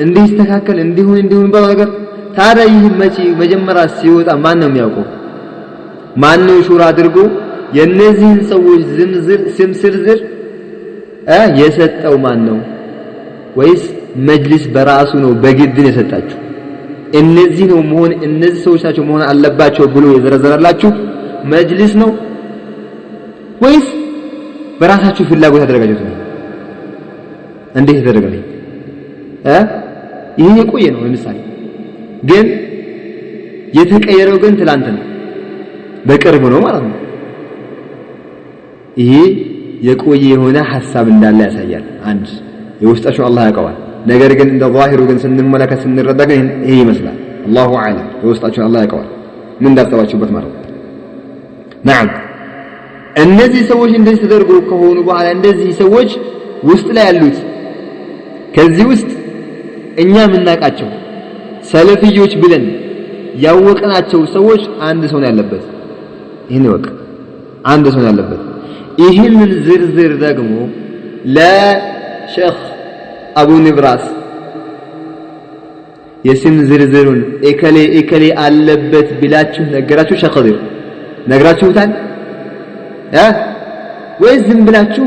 እንዲስተካከል እንዲሁን እንዲሁን ባለው ነገር ታዲያ ይህ መቼ መጀመሪያ ሲወጣ ማን ነው የሚያውቀው? ማን ነው ሹራ አድርጎ የነዚህን ሰዎች ስም ዝርዝር የሰጠው ማን ነው? ወይስ መጅሊስ በራሱ ነው በግድን የሰጣችሁ? እነዚህ ነው መሆን እነዚህ ሰዎች ናቸው መሆን አለባቸው ብሎ የዘረዘረላችሁ መጅሊስ ነው ወይስ በራሳችሁ ፍላጎት ያደረጋችሁት ነው? እንዴት የተደረገ ነው? ይሄ የቆየ ነው። ለምሳሌ ግን የተቀየረው ግን ትላንት ነው፣ በቅርብ ነው ማለት ነው። ይሄ የቆየ የሆነ ሐሳብ እንዳለ ያሳያል። አንድ የውስጣችሁ አላህ ያውቀዋል። ነገር ግን እንደ ዛሂሩ ግን ስንመለከት ስንረዳ ግን ይሄ ይመስላል። አላሁ አዕለም፣ የውስጣችሁን አላህ ያውቀዋል ምን እንዳጠባችሁበት ማለት ነው። ነዓም እነዚህ ሰዎች እንደዚህ ተደርጎ ከሆኑ በኋላ እንደዚህ ሰዎች ውስጥ ላይ ያሉት ከዚህ ውስጥ እኛ የምናውቃቸው ሰለፊዮች ብለን ያወቅናቸው ሰዎች አንድ ሰው ነው ያለበት። ይህን ወቅ አንድ ሰው ነው ያለበት። ይህንን ዝርዝር ደግሞ ለሼኽ አቡ ንብራስ የስም ዝርዝሩን እከሌ እከሌ አለበት ብላችሁ ነገራችሁ? ሼኽ ኸዲር ነግራችሁታል ወይስ ዝም ብላችሁ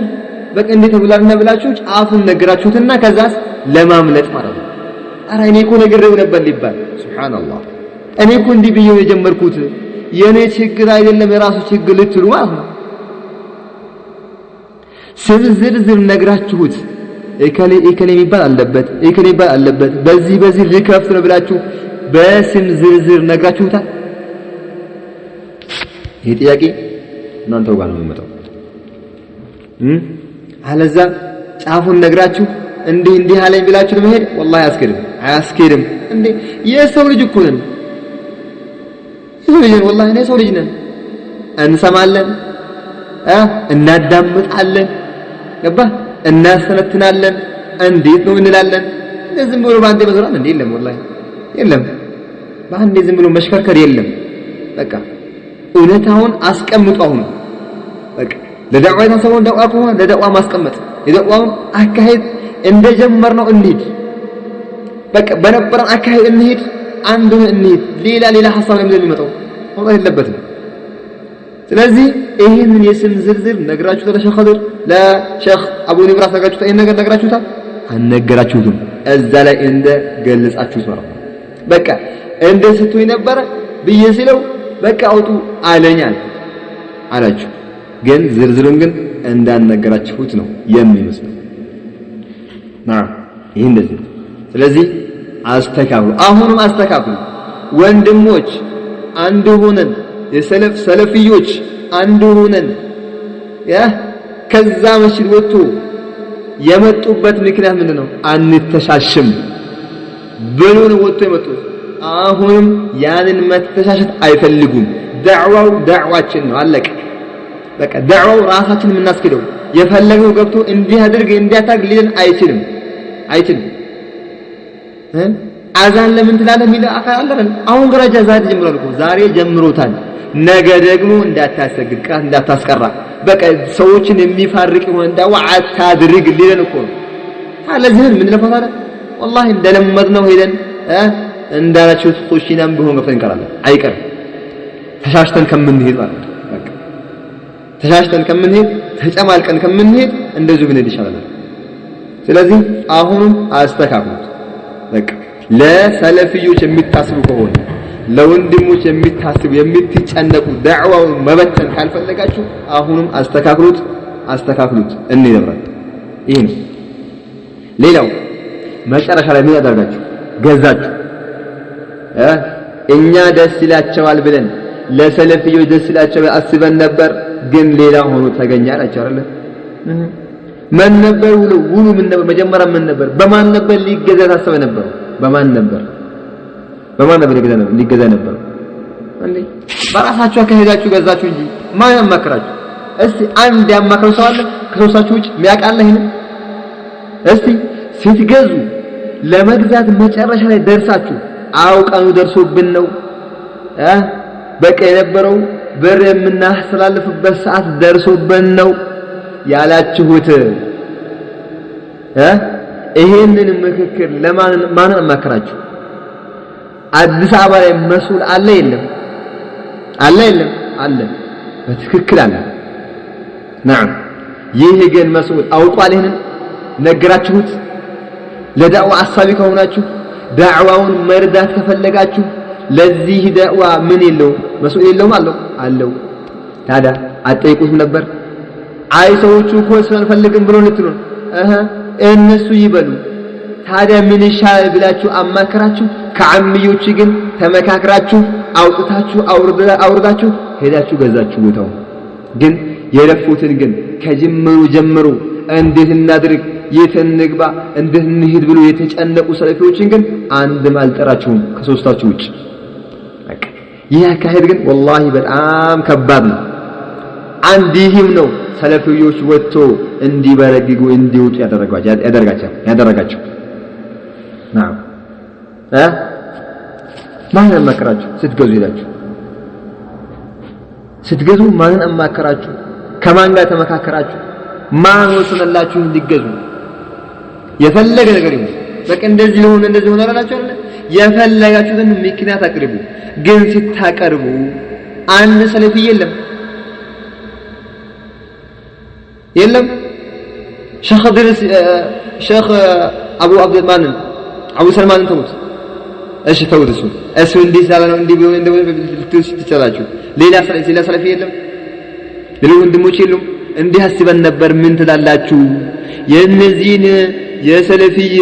በቃ እንዴት ተብላልና ብላችሁ ጫፉን ነገራችሁትና ከዛስ ለማምለጥ ማለት ነው። ኧረ እኔ እኮ ነግሬው ነበር ሊባል። ሱብሃንአላህ፣ እኔ እኮ እንዲህ ብዬው የጀመርኩት የኔ ችግር አይደለም የራሱ ችግር ልትሉ ማለት ነው። ስም ዝርዝር ነግራችሁት እከሌ እከሌ የሚባል አለበት እከሌ የሚባል አለበት በዚህ በዚህ ሊከፍት ነው ብላችሁ በስም ዝርዝር ነግራችሁታል? ይሄ ጥያቄ እናንተው ጋር ነው የሚመጣው። አለዛ ጫፉን ነግራችሁ እንዲህ እንዲህ አለኝ ብላችሁ ለመሄድ ወላሂ አያስኬድም፣ አያስኬድም። እንዴ የሰው ልጅ እኮ ነን፣ የሰው ልጅ ነን፣ ወላሂ የሰው ልጅ ነን። እንሰማለን፣ እናዳምጣለን፣ ገባህ? እናሰነትናለን፣ እንዴት ነው እንላለን። ዝም ብሎ በአንዴ መዞራን እንዴ የለም፣ ወላሂ የለም። በአንዴ ዝም ብሎ መሽከርከር የለም። በቃ እውነታውን አስቀምጡ። አሁን በቃ ለዳዕዋ የታሰበውን ዳዕዋ ከሆነ ለዳዕዋ ማስቀመጥ፣ የዳዕዋውን አካሄድ እንደጀመርነው እንሂድ። በቃ በነበረን አካሄድ እንሂድ፣ አንዱን እንሂድ። ሌላ ሌላ ሐሳብ ለምን የሚመጣው መምጣት የለበትም። ስለዚህ ይህንን የስም ዝርዝር ነግራችሁታል? ለሼኽ ኸዲር ለሼኽ አቡ ንብራስ ነግራችሁታል? ይህን ነገር ነግራችሁታል? አልነገራችሁትም። እዛ ላይ እንደ ገለጻችሁት ማለት ነው። በቃ እንደ ስትሆኝ ነበረ ብዬ ሲለው በቃ አውጡ አለኝ አላችሁ። ግን ዝርዝሩን ግን እንዳልነገራችሁት ነው የሚመስለው። ይህ እንደዚህ ነው። ስለዚህ አስተካክሉ፣ አሁንም አስተካክሉ ወንድሞች፣ አንድ ሆነን የሰለፍ ሰለፊዮች አንድ ሆነን ያ ከዛ መስጂድ ወጥቶ የመጡበት ምክንያት ምንድን ነው? አንተሻሽም ብሎ ነው ወጥቶ የመጡት። አሁንም ያንን መተሻሸት አይፈልጉም። ዳዕዋው ዳዕዋችን ነው፣ አለቀ። በቃ ዳዕዋው ራሳችን የምናስክደው የፈለገው ገብቶ እንዲህ አድርግ እንዲያታግ ሊለን አይችልም፣ አይችልም። አዛን ለምን ትላለህ የሚል አካል አለ አይደል? አሁን ገራጃ ዛሬ ጀምሯል እኮ ዛሬ ጀምሮታል። ነገ ደግሞ እንዳታሰግድ ቅራት እንዳታስቀራ በቃ ሰዎችን የሚፋርቅ ይሆን ዳዋ አታድርግ ሊለን እኮ ነው። ለዚህ ምን ለፋታ አይደል? ወላሂ እንደለመድነው ሄደን እንዳላችሁት ኩሽናም ቢሆን ገብተን እንቀራለን። አይቀርም። ተሻሽተን ከምንሄድ ማለት ነው። በቃ ተሻሽተን ከምንሄድ ተጨማልቀን ከምንሄድ እንደዚሁ ብንሄድ ይሻላል። ስለዚህ አሁንም አስተካክሉት። በቃ ለሰለፊዮች የሚታስቡ ከሆነ ለወንድሞች የሚታስቡ የምትጨነቁ ዳዕዋውን መበተን ካልፈለጋችሁ አሁንም አስተካክሉት፣ አስተካክሉት። እንይብራል ይሄ ነው። ሌላው መጨረሻ ላይ ምን ያደርጋችሁ? ገዛችሁ እኛ ደስ ይላቸዋል ብለን ለሰለፊዮች ደስ ይላቸዋል አስበን ነበር፣ ግን ሌላ ሆኖ ተገኘ አላቸው አይደል? ምን ነበር ውሉ ውሉ ምን ነበር መጀመሪያ ምን ነበር? በማን ነበር ሊገዛ ታሰበ ነበር? በማን ነበር በማን ነበር ሊገዛ ነበር? እንዴ በራሳችሁ አካሄዳችሁ ገዛችሁ እንጂ ማን ያማከራችሁ? እስቲ አንድ ያማከረው ሰው አለ ከሶስታችሁ ውጭ የሚያውቅ አለ? ይሄን እስቲ ስትገዙ ለመግዛት መጨረሻ ላይ ደርሳችሁ አውቀኑ ደርሶብን ነው በቃ የነበረው ብር የምናስተላልፍበት ሰዓት ደርሶብን ነው ያላችሁት ይሄንን ምክክር ለማን ማን አማከራችሁ? አዲስ አበባ ላይ መስኡል አለ የለም? አለ የለም? አለ፣ በትክክል አለ። ነዓም። ይህ ግን መስኡል አውቋል? ይሄንን ነገራችሁት? ለዳዕዋ አሳቢ ከሆናችሁ ዳዕዋውን መርዳት ከፈለጋችሁ ለዚህ ዳዕዋ ምን የለው መስኡል የለውም? አለው አለው። ታዲያ አትጠይቁትም ነበር? አይ ሰዎቹ እኮ ስንፈልግም ብሎ ልትሉ እነሱ ይበሉ። ታዲያ ምን ይሻላል ብላችሁ አማከራችሁ? ከዓምዮች ግን ተመካክራችሁ አውጥታችሁ አውርዳችሁ ሄዳችሁ ገዛችሁ ቦታው። ግን የለፉትን ግን ከጅምሩ ጀምሩ እንዴት እናድርግ የት እንግባ እንዴት እንሂድ ብሎ የተጨነቁ ሰለፊዎችን ግን አንድም አልጠራችሁም ከሶስታችሁ ውጭ። ይህ አካሄድ ግን ወላሂ በጣም ከባድ ነው። አንድ ይህም ነው ሰለፊዎች ወጥቶ እንዲበረግጉ እንዲወጡ ያደረጋቸው። ናም ማንን አማከራችሁ ስትገዙ? ሄዳችሁ ስትገዙ ማንን አማከራችሁ? ከማን ጋር ተመካከራችሁ? ማን ወሰነላችሁ እንዲገዙ? የፈለገ ነገር ይሁን በቃ እንደዚህ ሆነ እንደዚህ ሆነ አላላችሁ አይደል? የፈለጋችሁትን ምክንያት አቅርቡ። ግን ስታቀርቡ አንድ ሰለፊ የለም የለም። ሸኽ ድርስ ሸኽ አቡ አብዱልማንን አቡ ሰልማንን ተውት። እሺ ተውት። እሱ እንዲህ ስላለ ነው እንዲህ ቢሆን እንደው ልትሉ ትችላላችሁ። ሌላ ሰለፊ የለም፣ ሌሎች ወንድሞች የሉም። እንዲህ አስበን ነበር ምን ትላላችሁ? የእነዚህን የሰለፊይ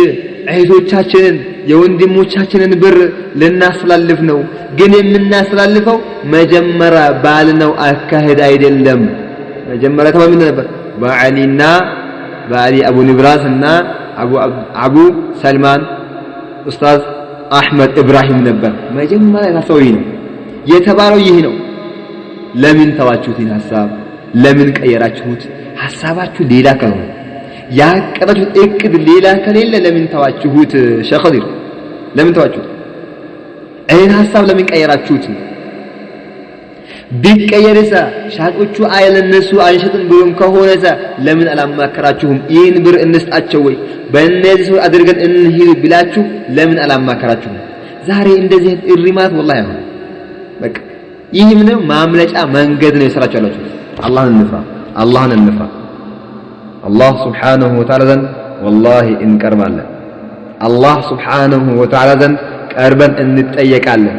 እህቶቻችንን የወንድሞቻችንን ብር ልናስተላልፍ ነው። ግን የምናስተላልፈው መጀመሪያ ባልነው አካሄድ አይደለም። መጀመሪያ ተማምን ነበር በአሊና በአሊ አቡ ንብራስ እና አቡ ሰልማን ኡስታዝ አህመድ ኢብራሂም ነበር መጀመሪያ የታሰበው። ይህ ነው የተባለው፣ ይህ ነው። ለምን ተዋችሁት? ይህን ሐሳብ ለምን ቀየራችሁት? ሐሳባችሁ ሌላ ከሆነ ያቀዳችሁት እቅድ ሌላ ከሌለ ለምን ተዋችሁት? ሸኽ ኸዲር ለምን ተዋችሁት? ይህን ሐሳብ ለምን ቀየራችሁት? ቢቀየርሳ ሻጮቹ አይ ለነሱ አንሸጥም ብሎም ከሆነሳ ለምን አላማከራችሁም? ይህን ብር እንስጣቸው ወይ በእነዚህ ሰው አድርገን እንሂድ ብላችሁ ለምን አላማከራችሁም? ዛሬ እንደዚህ እሪማት ወላሂ አይሆንም። በቃ ይህ ምንም ማምለጫ መንገድ ነው የሰራችሁ ያላችሁ። አላህን እንፍራ፣ አላህን እንፍራ። አላህ ሱብሓነሁ ወተዓላ ዘንድ ወላሂ እንቀርባለን። አላህ ሱብሓነሁ ወተዓላ ዘንድ ቀርበን እንጠየቃለን።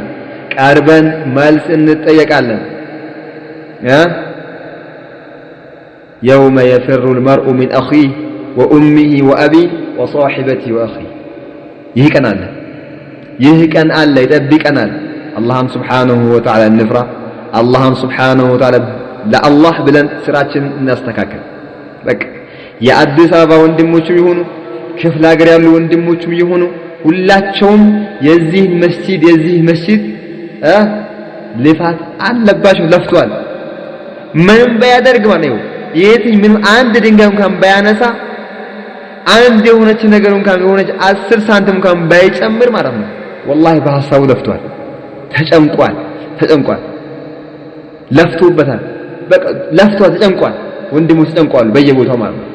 ቀርበን መልስ እንጠየቃለን። የውመ የፊሩ ልመርኡ ሚን አኺህ ወኡሚሂ ወአቢህ ወሳሒበቲሂ ወአኺህ። ይህ ቀን አለ፣ ይህ ቀን አለ፣ ይጠብቀናል። አላህን ሱብሓነሁ ወተዓላ እንፍራ። አላህን ሱብሓነሁ ወተዓላ ለአላህ ብለን ስራችንን እናስተካክል። በቃ የአዲስ አበባ ወንድሞችም ይሁኑ ክፍለ ሀገር ያሉ ወንድሞችም ይሁኑ ሁላቸውም የዚህ መስጂድ ልፋት አለባቸው፣ ለፍቷል። ምንም ባያደርግ ማለት ነው የትኝ ምንም አንድ ድንጋይ እንኳን ባያነሳ አንድ የሆነች ነገር እንኳን የሆነች 10 ሳንቲም እንኳን ባይጨምር ማለት ነው ወላሂ በሐሳቡ ለፍቷል፣ ተጨንቋል፣ ለፍቶበታል። በቃ ለፍቷል፣ ተጨንቋል። ወንድሞች ተጨንቋል በየቦታው ማለት ነው።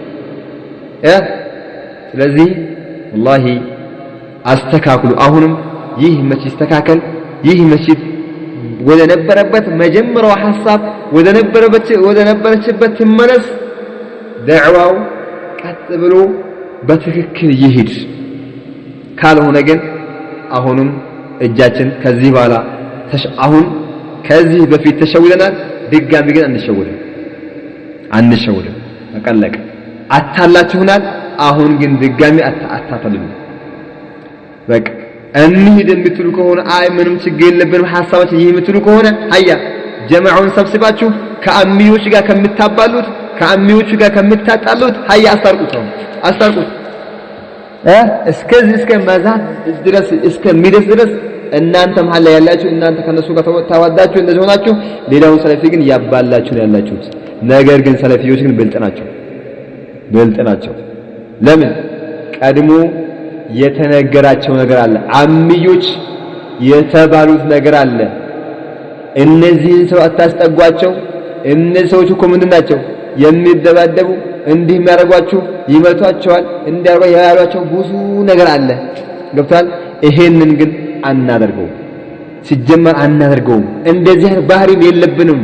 ስለዚህ ወላሂ አስተካክሉ። አሁንም ይህ መስጂድ ይስተካከል። ይህ መስጂድ ወደ ነበረበት መጀመሪያው ሐሳብ ወደ ነበረችበት ትመለስ። ደዕዋው ቀጥ ብሎ በትክክል ይሂድ። ካልሆነ ግን አሁንም እጃችን ከዚህ በኋላ አሁን ከዚህ በፊት ተሸውደናል። ድጋሚ ግን አንሸውድም። በቀለቀ አታላችሁናል። አሁን ግን ድጋሚ አታታሉን። በቃ እንሂድ የምትሉ ከሆነ አይ ምንም ችግር የለብንም ሐሳባችን ይህ የምትሉ ከሆነ አያ ጀማዓውን ሰብስባችሁ ከአሚዎች ጋር ከምታባሉት ከአሚዎቹ ጋር ከምታጣሉት ሀያ አስታርቁት ነው አስታርቁት። እስከዚህ እስከ መዛት ድረስ እስከሚደርስ ድረስ እናንተ መሀል ላይ ያላችሁ እናንተ ከነሱ ጋር ተዋዳችሁ እንደዚህ ሆናችሁ፣ ሌላውን ሰለፊ ግን ያባላችሁ ነው ያላችሁት። ነገር ግን ሰለፊዎች ግን ብልጥ ናቸው፣ ብልጥ ናቸው። ለምን ቀድሞ የተነገራቸው ነገር አለ፣ አምዮች የተባሉት ነገር አለ። እነዚህን ሰው አታስጠጓቸው። እነዚህ ሰዎች እኮ ምንድን ናቸው? የሚደባደቡ እንዲህ የሚያደርጓችሁ ይመቷቸዋል፣ እንዲያርጓ ያሏቸው ብዙ ነገር አለ። ገብቷል። ይሄንን ግን አናደርገውም፣ ሲጀመር አናደርገውም። እንደዚህ አይነት ባህሪም የለብንም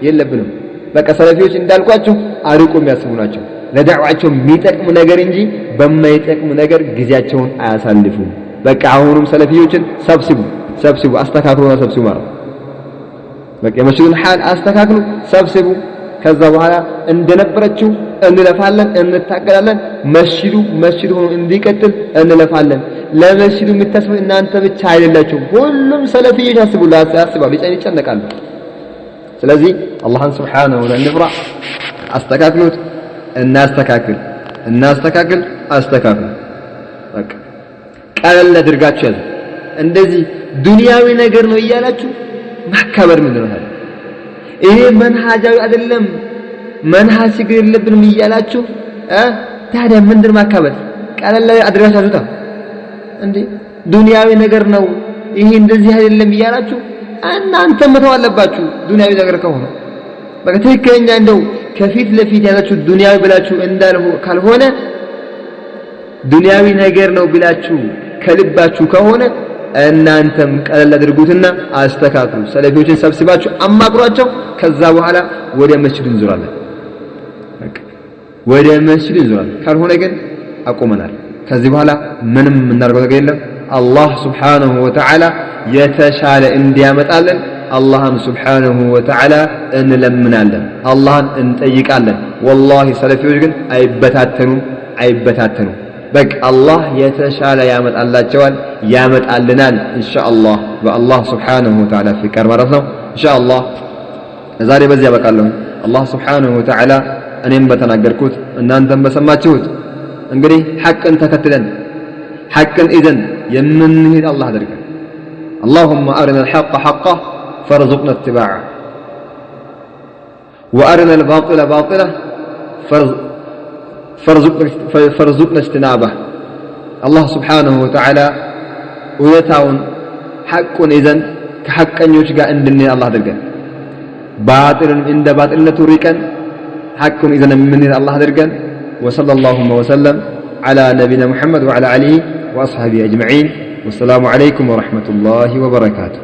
የለብንም። በቃ ሰለፊዎች እንዳልኳችሁ አርቆ የሚያስቡ ናቸው። ለዳዕዋቸው የሚጠቅም ነገር እንጂ በማይጠቅም ነገር ጊዜያቸውን አያሳልፉም። በቃ አሁንም ሰለፊዎችን ሰብስቡ ሰብስቡ፣ አስተካክሉና ሰብስቡ ማለት በቃ የመስጂዱን ሐል አስተካክሉ፣ ሰብስቡ። ከዛ በኋላ እንደነበረችው እንለፋለን፣ እንታገላለን። መስጂዱ መስጂድ ሆኖ እንዲቀጥል እንለፋለን። ለመስጂዱ የምታስቡ እናንተ ብቻ አይደላችሁም፣ ሁሉም ሰለፊዎች ያስባሉ፣ ይጨነቃሉ። ስለዚህ አላህን ሱብሓነሁ ወተዓላ እንፍራ፣ አስተካክሉት። እናስተካክል እናስተካክል፣ አስተካክሉ። በቃ ቀለል አድርጋችሁ ያዙ። እንደዚህ ዱንያዊ ነገር ነው እያላችሁ ማካበር ምንድን ነው? ይሄ መንሃጃዊ አይደለም፣ መንሃጅ ችግር የለብንም እያላችሁ ታዲያ ምንድን ማካበር? ቀለል አድርጋችሁ ያዙታ እንዴ። ዱንያዊ ነገር ነው ይሄ እንደዚህ አይደለም እያላችሁ እናንተ መተው አለባችሁ። ዱንያዊ ነገር ከሆነ በቃ ትክክለኛ እንደው ከፊት ለፊት ያላችሁ ዱንያዊ ብላችሁ እንዳልሆ ካልሆነ ዱንያዊ ነገር ነው ብላችሁ ከልባችሁ ከሆነ እናንተም ቀለል አድርጉትና አስተካክሉ። ሰለፊዎችን ሰብስባችሁ አማክሯቸው። ከዛ በኋላ ወደ መስጂዱ እንዞራለን፣ በቃ ወደ መስጂዱ እንዞራለን። ካልሆነ ግን አቁመናል። ከዚህ በኋላ ምንም የምናደርገው ነገር የለም። አላህ ሱብሓነሁ ወተዓላ የተሻለ እንዲያመጣልን አላህን ሱብሓነሁ ወተዓላ እንለምናለን፣ አላህን እንጠይቃለን። ወላሂ ሰለፊዎች ግን አይበታተኑም፣ አይበታተኑም። በቃ አላህ የተሻለ ያመጣላቸዋል፣ ያመጣልናል ኢንሻአላህ በአላህ ሱብሓነሁ ወተዓላ ፍቃድ ማለት ነው። ኢንሻአላህ ዛሬ በዚህ ያበቃለሁ። አላህ ሱብሓነሁ ወተዓላ እኔም በተናገርኩት እናንተም በሰማችሁት እንግዲህ ሐቅን ተከትለን ሐቅን ይዘን የምንሄድ አላህ አድርገን። اللهم أرنا الحق حقا فارزقنا اتباعه وأرنا الباطل باطلا فارزقنا اجتنابه። አላህ ስብሓነሁ ወተዓላ እውነታውን ሐቁን ይዘን ከሐቀኞች ጋር እንድንሄድ አላህ አድርገን፣ ባጢልን እንደ ባጢልነቱ ርቀን ሐቁን ይዘን የምንሄድ አላህ አድርገን። ወሰለ ላሁመ ወሰለም ዐላ ነቢና ሙሐመድ ወዐላ አሊሂ ወአስሐቢሂ አጅመዒን። ወሰላሙ ዐለይኩም ወረሕመቱላሂ ወበረካቱሁ።